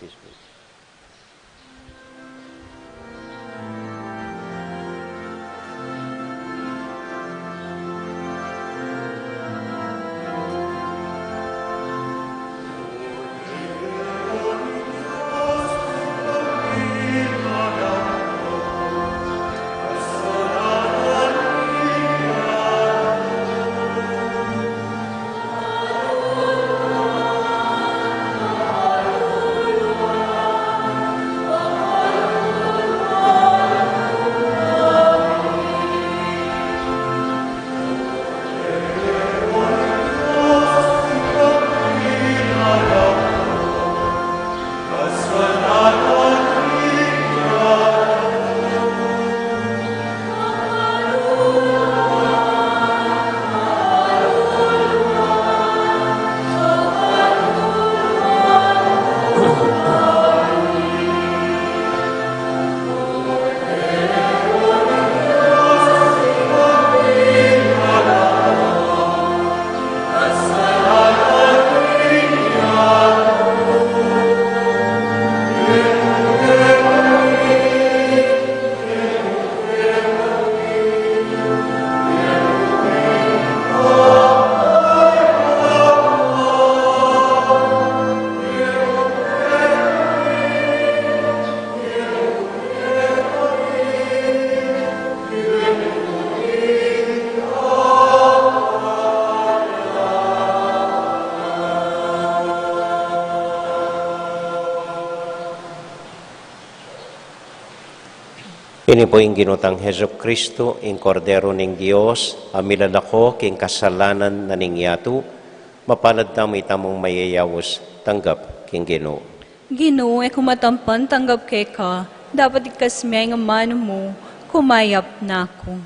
Peace be with you. Ini pu ing Ginu tang Jesucristo, ing Kordero ning Dios, a milalako king kasalanan na ning yatu. Mapalad tamu itamung mayayaus tanggap king Ginu. Ginu, e ku matampan tanggap keka, dapot ikasme ing amanu mu, kumayap na ku.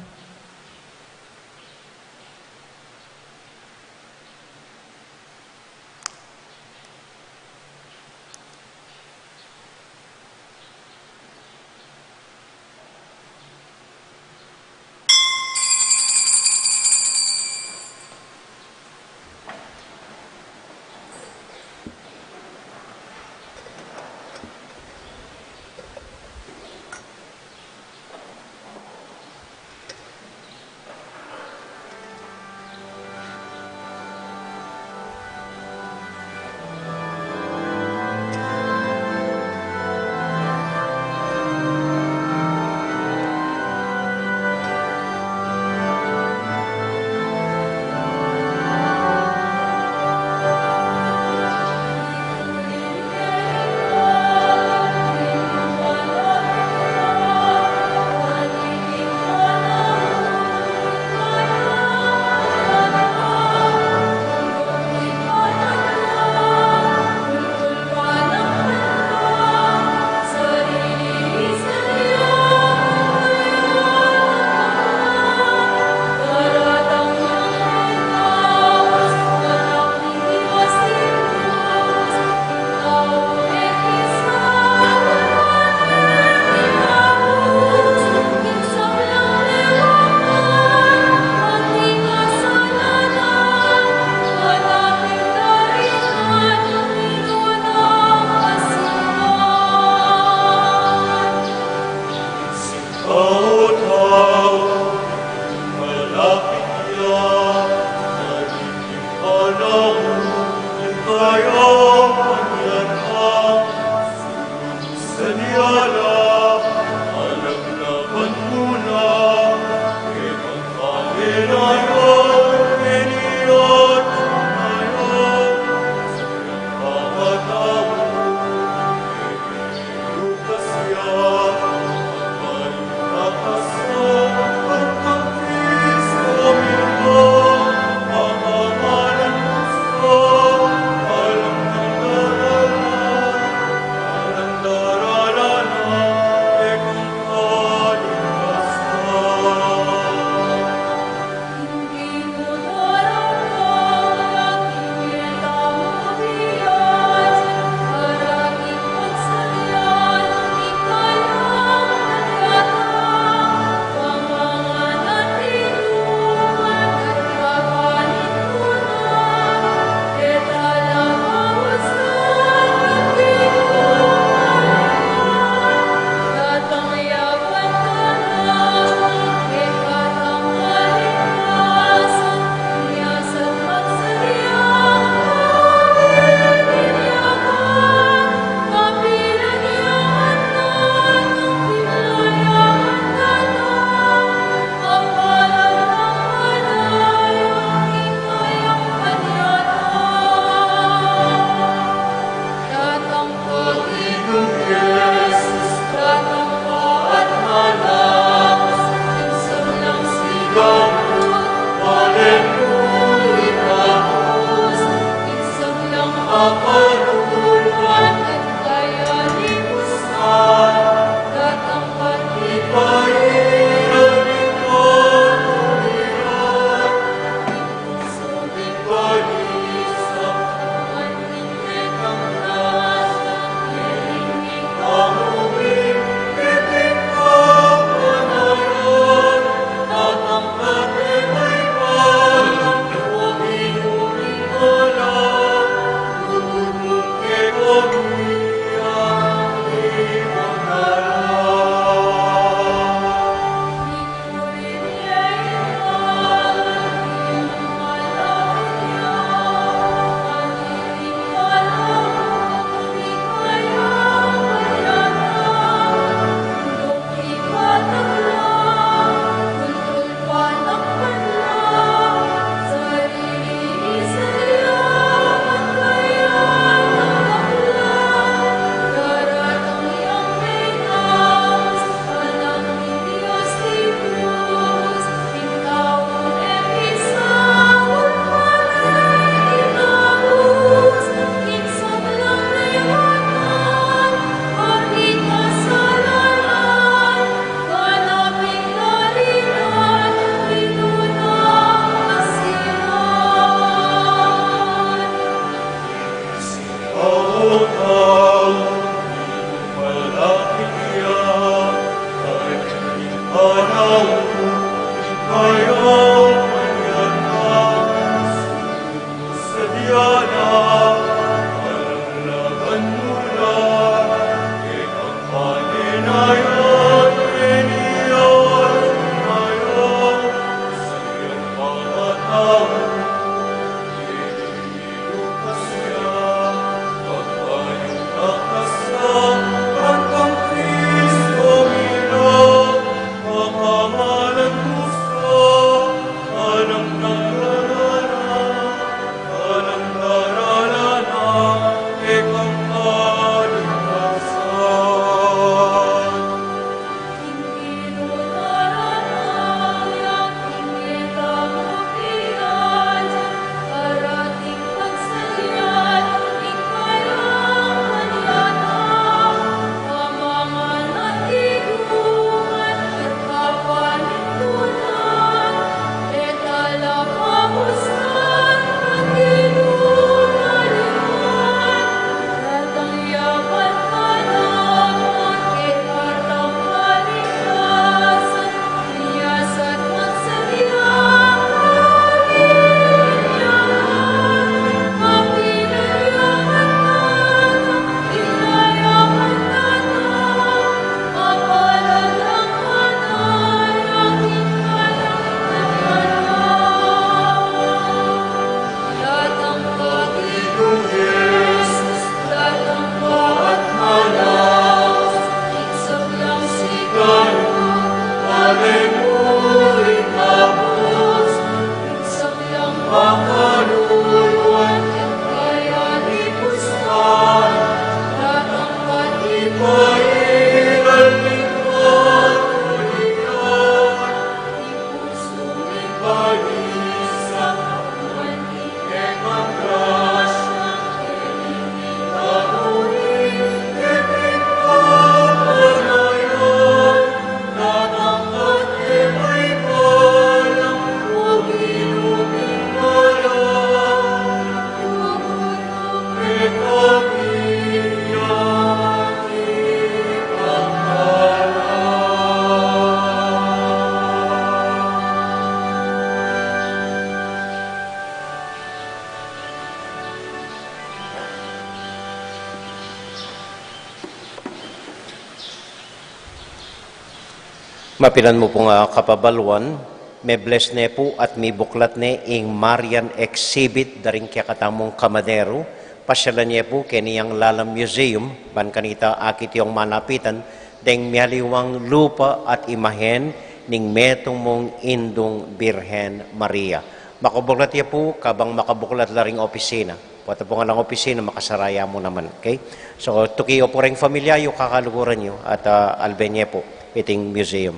Mapilan mu pung, ah, kapabaluan, me-bless ne pu at mibuklat ne ing Marian exhibit da ring kekatamung kamaderu. Pasyalan ye pu keni ing Lalam Museum, ban kanita akit yung malapitan, deng mialiwang lupa at imahen ning metung mung Indung Birhen Maria. Makabuklat ye pu, kabang makabuklat la ring opisina. Pota pung alang opisina, makasara ya mu naman. Okay? So, tuki yu pu reng familia yu, kakaluguran yu, at, ah, alben ye pu iting museum.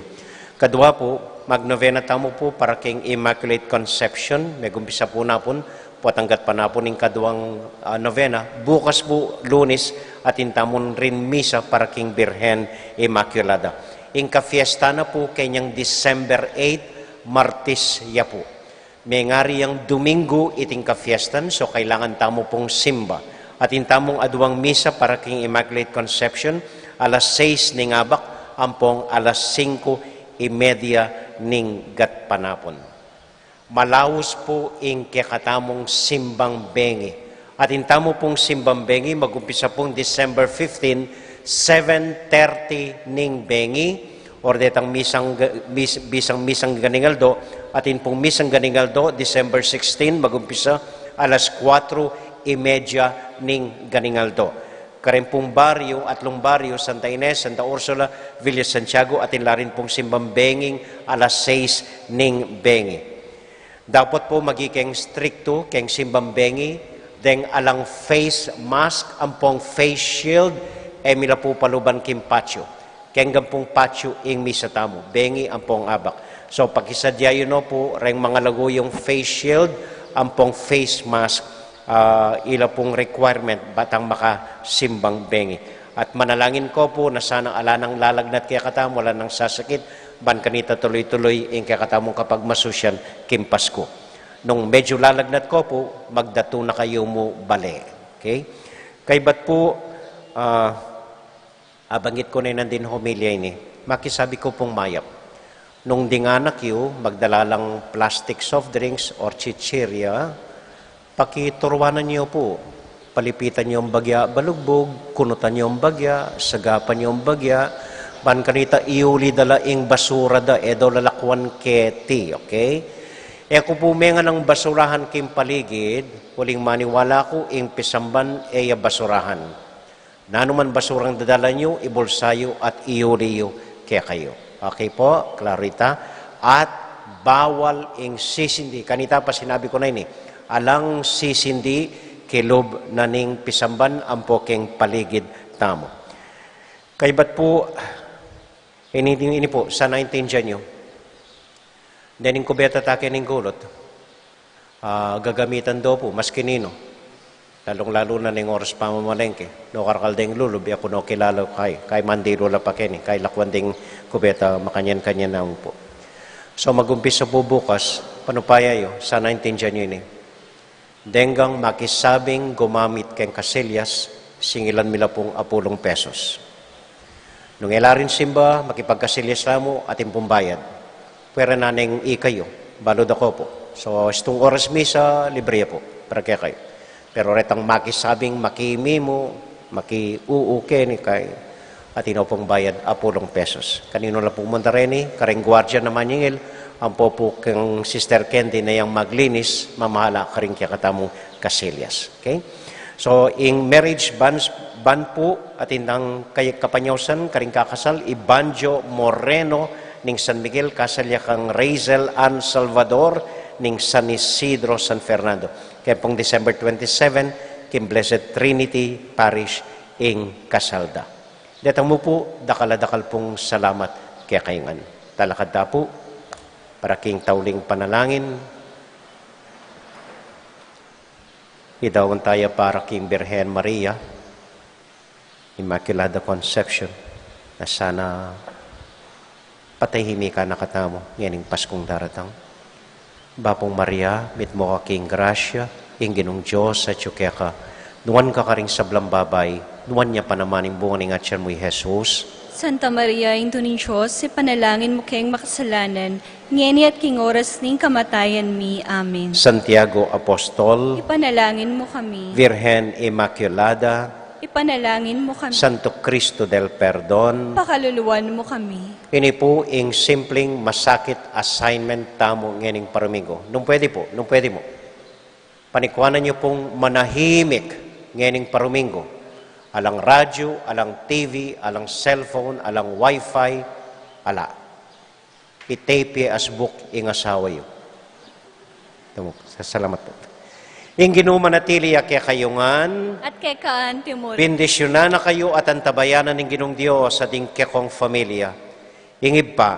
Kadua pu, magnovena tamu pu para king Immaculate Conception. Megumpisa pu napun, potang gatpanapun ing kaduang, ah, novena. Bukas pu, Lunes, atin tamun rin misa para king Birhen Immaculada. Ing kafiesta na pu kenyang December eight, Martis ya pu. Mengari yang Duminggu iting kafiestan, so kailangan tamu pung simba. Atin tamung aduang misa para king Immaculate Conception, alas sais ning abak ampong alas singko y media ning gatpanapun. Malaus pu ing kekatamung simbang bengi. Atin tamu pung simbang bengi, magumpisa pung December fifteen, seven thirty ning bengi, or detang misang ga-, mis-, bisang misang ganing aldo, atin pung misang ganing aldo, December sixteen, magumpisa alas kuatro y media ning ganing aldo. Karen pung baryu, atlung baryu, Santa Ines, Santa Ursula, Villa Santiago, atin la rin pung simbang benging alas sais ning bengi. Dapot pu maging striktu keng simbang bengi, deng alang face mask ampong face shield, e mi la pu paluban king patio. Keng gampung patio ing misa tamu, bengi ampong abak. So, pakisadya yu no pu, reng mangalagu yung face shield ampong face mask, ah, ila pung requirement, batang makasimbang bengi. At manalangin ko pu na sana ala nang lalagnat kekatamu, ala nang sasakit, ban kanita tuloy-tuloy ing kekatamung kapagmasusyan king Pasku. Nung medyo lalagnat ko pu, magdatu na kayu mu bale. Okay? Kaybat pu, ah, abangit ku ne nandin homilya ini, makisabi ku pung mayap. Nung ding anak yu, magdala lang plastic soft drinks or chichirya, pakituruanan yu pu. Palipitan yung bagya balugbug, kunutan yung bagya, sagapan yung bagya, ban kanita iuli da la ing basura da, e da lalakwan keti, okay? E ku pu mengan ing basurahan king paligid, uling maniwala ku ing pisamban e ya basurahan. Nanu man basurang dadalan yu, ibulsa yu at iuli yu kekayu. Okay pu, Clarita? At bawal ing sisindi. Kanita pa sinabi ku na ini, alang sisindi kilub na ning pisamban ampo keng paligid tamu. Kaybat pu, ini, ini pu, sana intindian yu. Dening kubeta ta kening gulut, ah, gagamitan do pu, maski ninu. Lalung-lalu na ning oras pamamalengke. Nukarakal deng lulub, e ku no kilala kay, kay mandilu la pa keni, kay lakwan ding kubeta makanyan-kanyan na pu. So, magumpisa pu bukas, panupaya yu, sana intindian yu ini. Deng makisabing gumamit keng kasilyas, singilan mi la pung apulung pesos. Nung e la rin simba, makipagkasilyas la mu, atin pung bayad. Pwera na neng ikayu, balu da ko pu. So, istung oras misa, libre ya pu, para kekayu. Pero retang makisabing makimimu, makiuu keni kay, atin pung bayad apulung pesos. Kaninu la pu munta reni, kareng guardia na manyingil, ampo pu keng Sister Candy na yang maglinis, mamahala karing kekatamung kasilyas. Okay? So, ing marriage band, band pu, atin dang kay-, kapanyausan, karing kakasal, i Banjo Moreno, ning San Miguel, kasal ya kang Razel Ann Salvador, ning San Isidro, San Fernando. Kaya pung December twenty-seven, king Blessed Trinity Parish, ing kasal da. Detang mu pu, dakal a dakal pung salamat kekayu ngan. Talakad ta pu, para king tauling panalangin, idaun taya para king Birhen Maria, Immaculada Conception, na sana patahimikan na katamu, ngening Paskung daratang. Bapung Maria, mitmu ka king grasya, ing Ginung Dios atyu keka, nuan ka karing sablang babai, nuan ya pa naman ing bunga ning atyan mu, i Jesus. Santa Maria, Indu ning Dios, ipanalangin mu keng makasalanan, ngeni at king oras ning kamatayan mi. Amen. Santiago Apostol, ipanalangin mu kami. Virgen Immaculada, Panalangin mu kami. Santo Cristo del Perdon. Pakaluluan mu kami. Ini pu ing simpleng masakit assignment tamu ngening parumingu. Nung pwede pu, nung pwede mu. Panikuanan yu pung manahimik ngening parumingu. Alang radyo, alang T V, alang cellphone, alang wifi, ala. Itape ye asbuk ing asawa yu. Tumuk, sa-, salamat pu. Ing Ginu manatili ya kekayu ngan. At keka antimurin. Bendisyunan na kayu at antabayanan ning Ginung Dios at ing kekong familia. Ing Ibpa,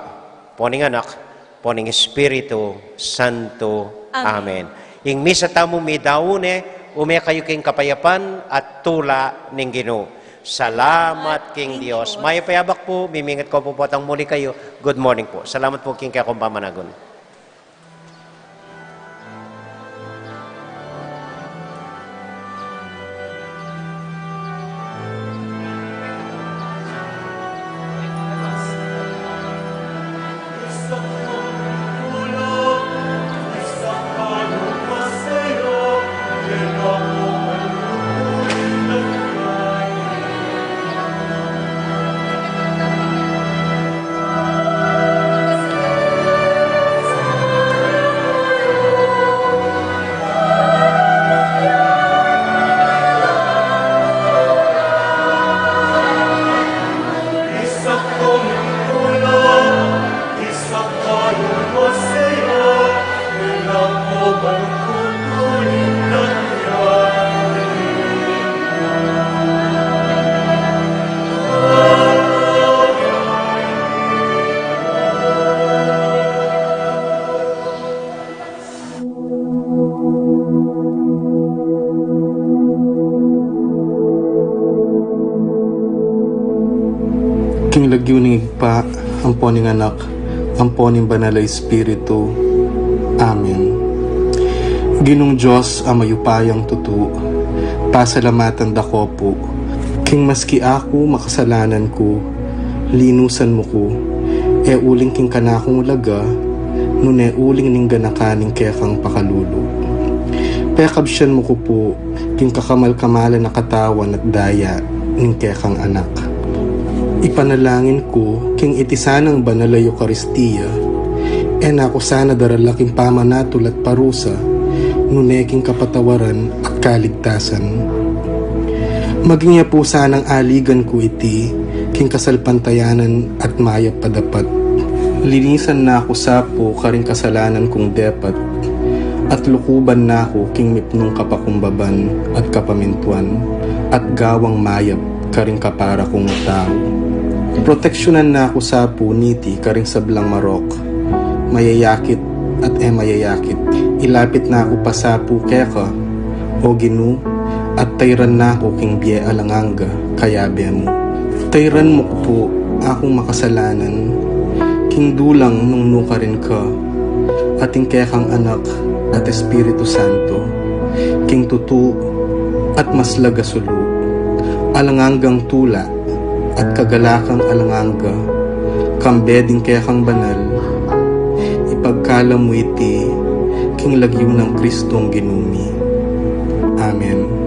ampo ning Anak, ampo ning Espiritu Santo. Amen. Amen. Ing misa tamu midaun ne, ume kayu king kapayapan at tula ning Ginu. Salamat king Dios. Mayap a yabak pu, mimingat ku pu potang muli kayu. Good morning pu. Salamat pu king kekong pamanagun. King lagyu ning Ibpa, ampo ning Anak, ampo ning Banal a Espiritu. Amen. Ginung Dios a mayupayang tutu, pasalamatan da ko pu, king maski aku makasalanan ku, linusan mu ku, e uling king kanakung laga, nune uling ning ganakan ning kekang pakalulu. Pekabsian mu ku pu, king kakamal-kamalan a katawan at daya ning kekang Anak. Ipanalangin ku, king iti sanang banal a Eukaristia, e na ku sana darala king pamanatul at parusa, nune king kapatawaran at kaligtasan. Maging ya pu sanang aligan ku iti, king kasalpantayanan at mayap a dapat. Linisan na ku sa pu karing kasalanan kung depat, at lukuban na ku king mipnung kapakumbaban at kapamintuan, at gawang mayap karing kapara kung tau. Proteksyunan na ku sa pu niti karing sablang marok, mayayakit at e mayayakit. Ilapit na ku pa sa pu keka, O Ginu, at tayran na ku king bie alang angga, kayabe mu. Tayran mu ku pu akung makasalanan, king dulang nung nukarin ka, at ing kekang Anak at Espiritu Santo, king tutu at maslag a sulu, alang anggang tula, at kagalakan alang angga, kambe ding kekang banal, ipagkalub mu iti, king lagyu nang Kristong Ginu mi. Amen.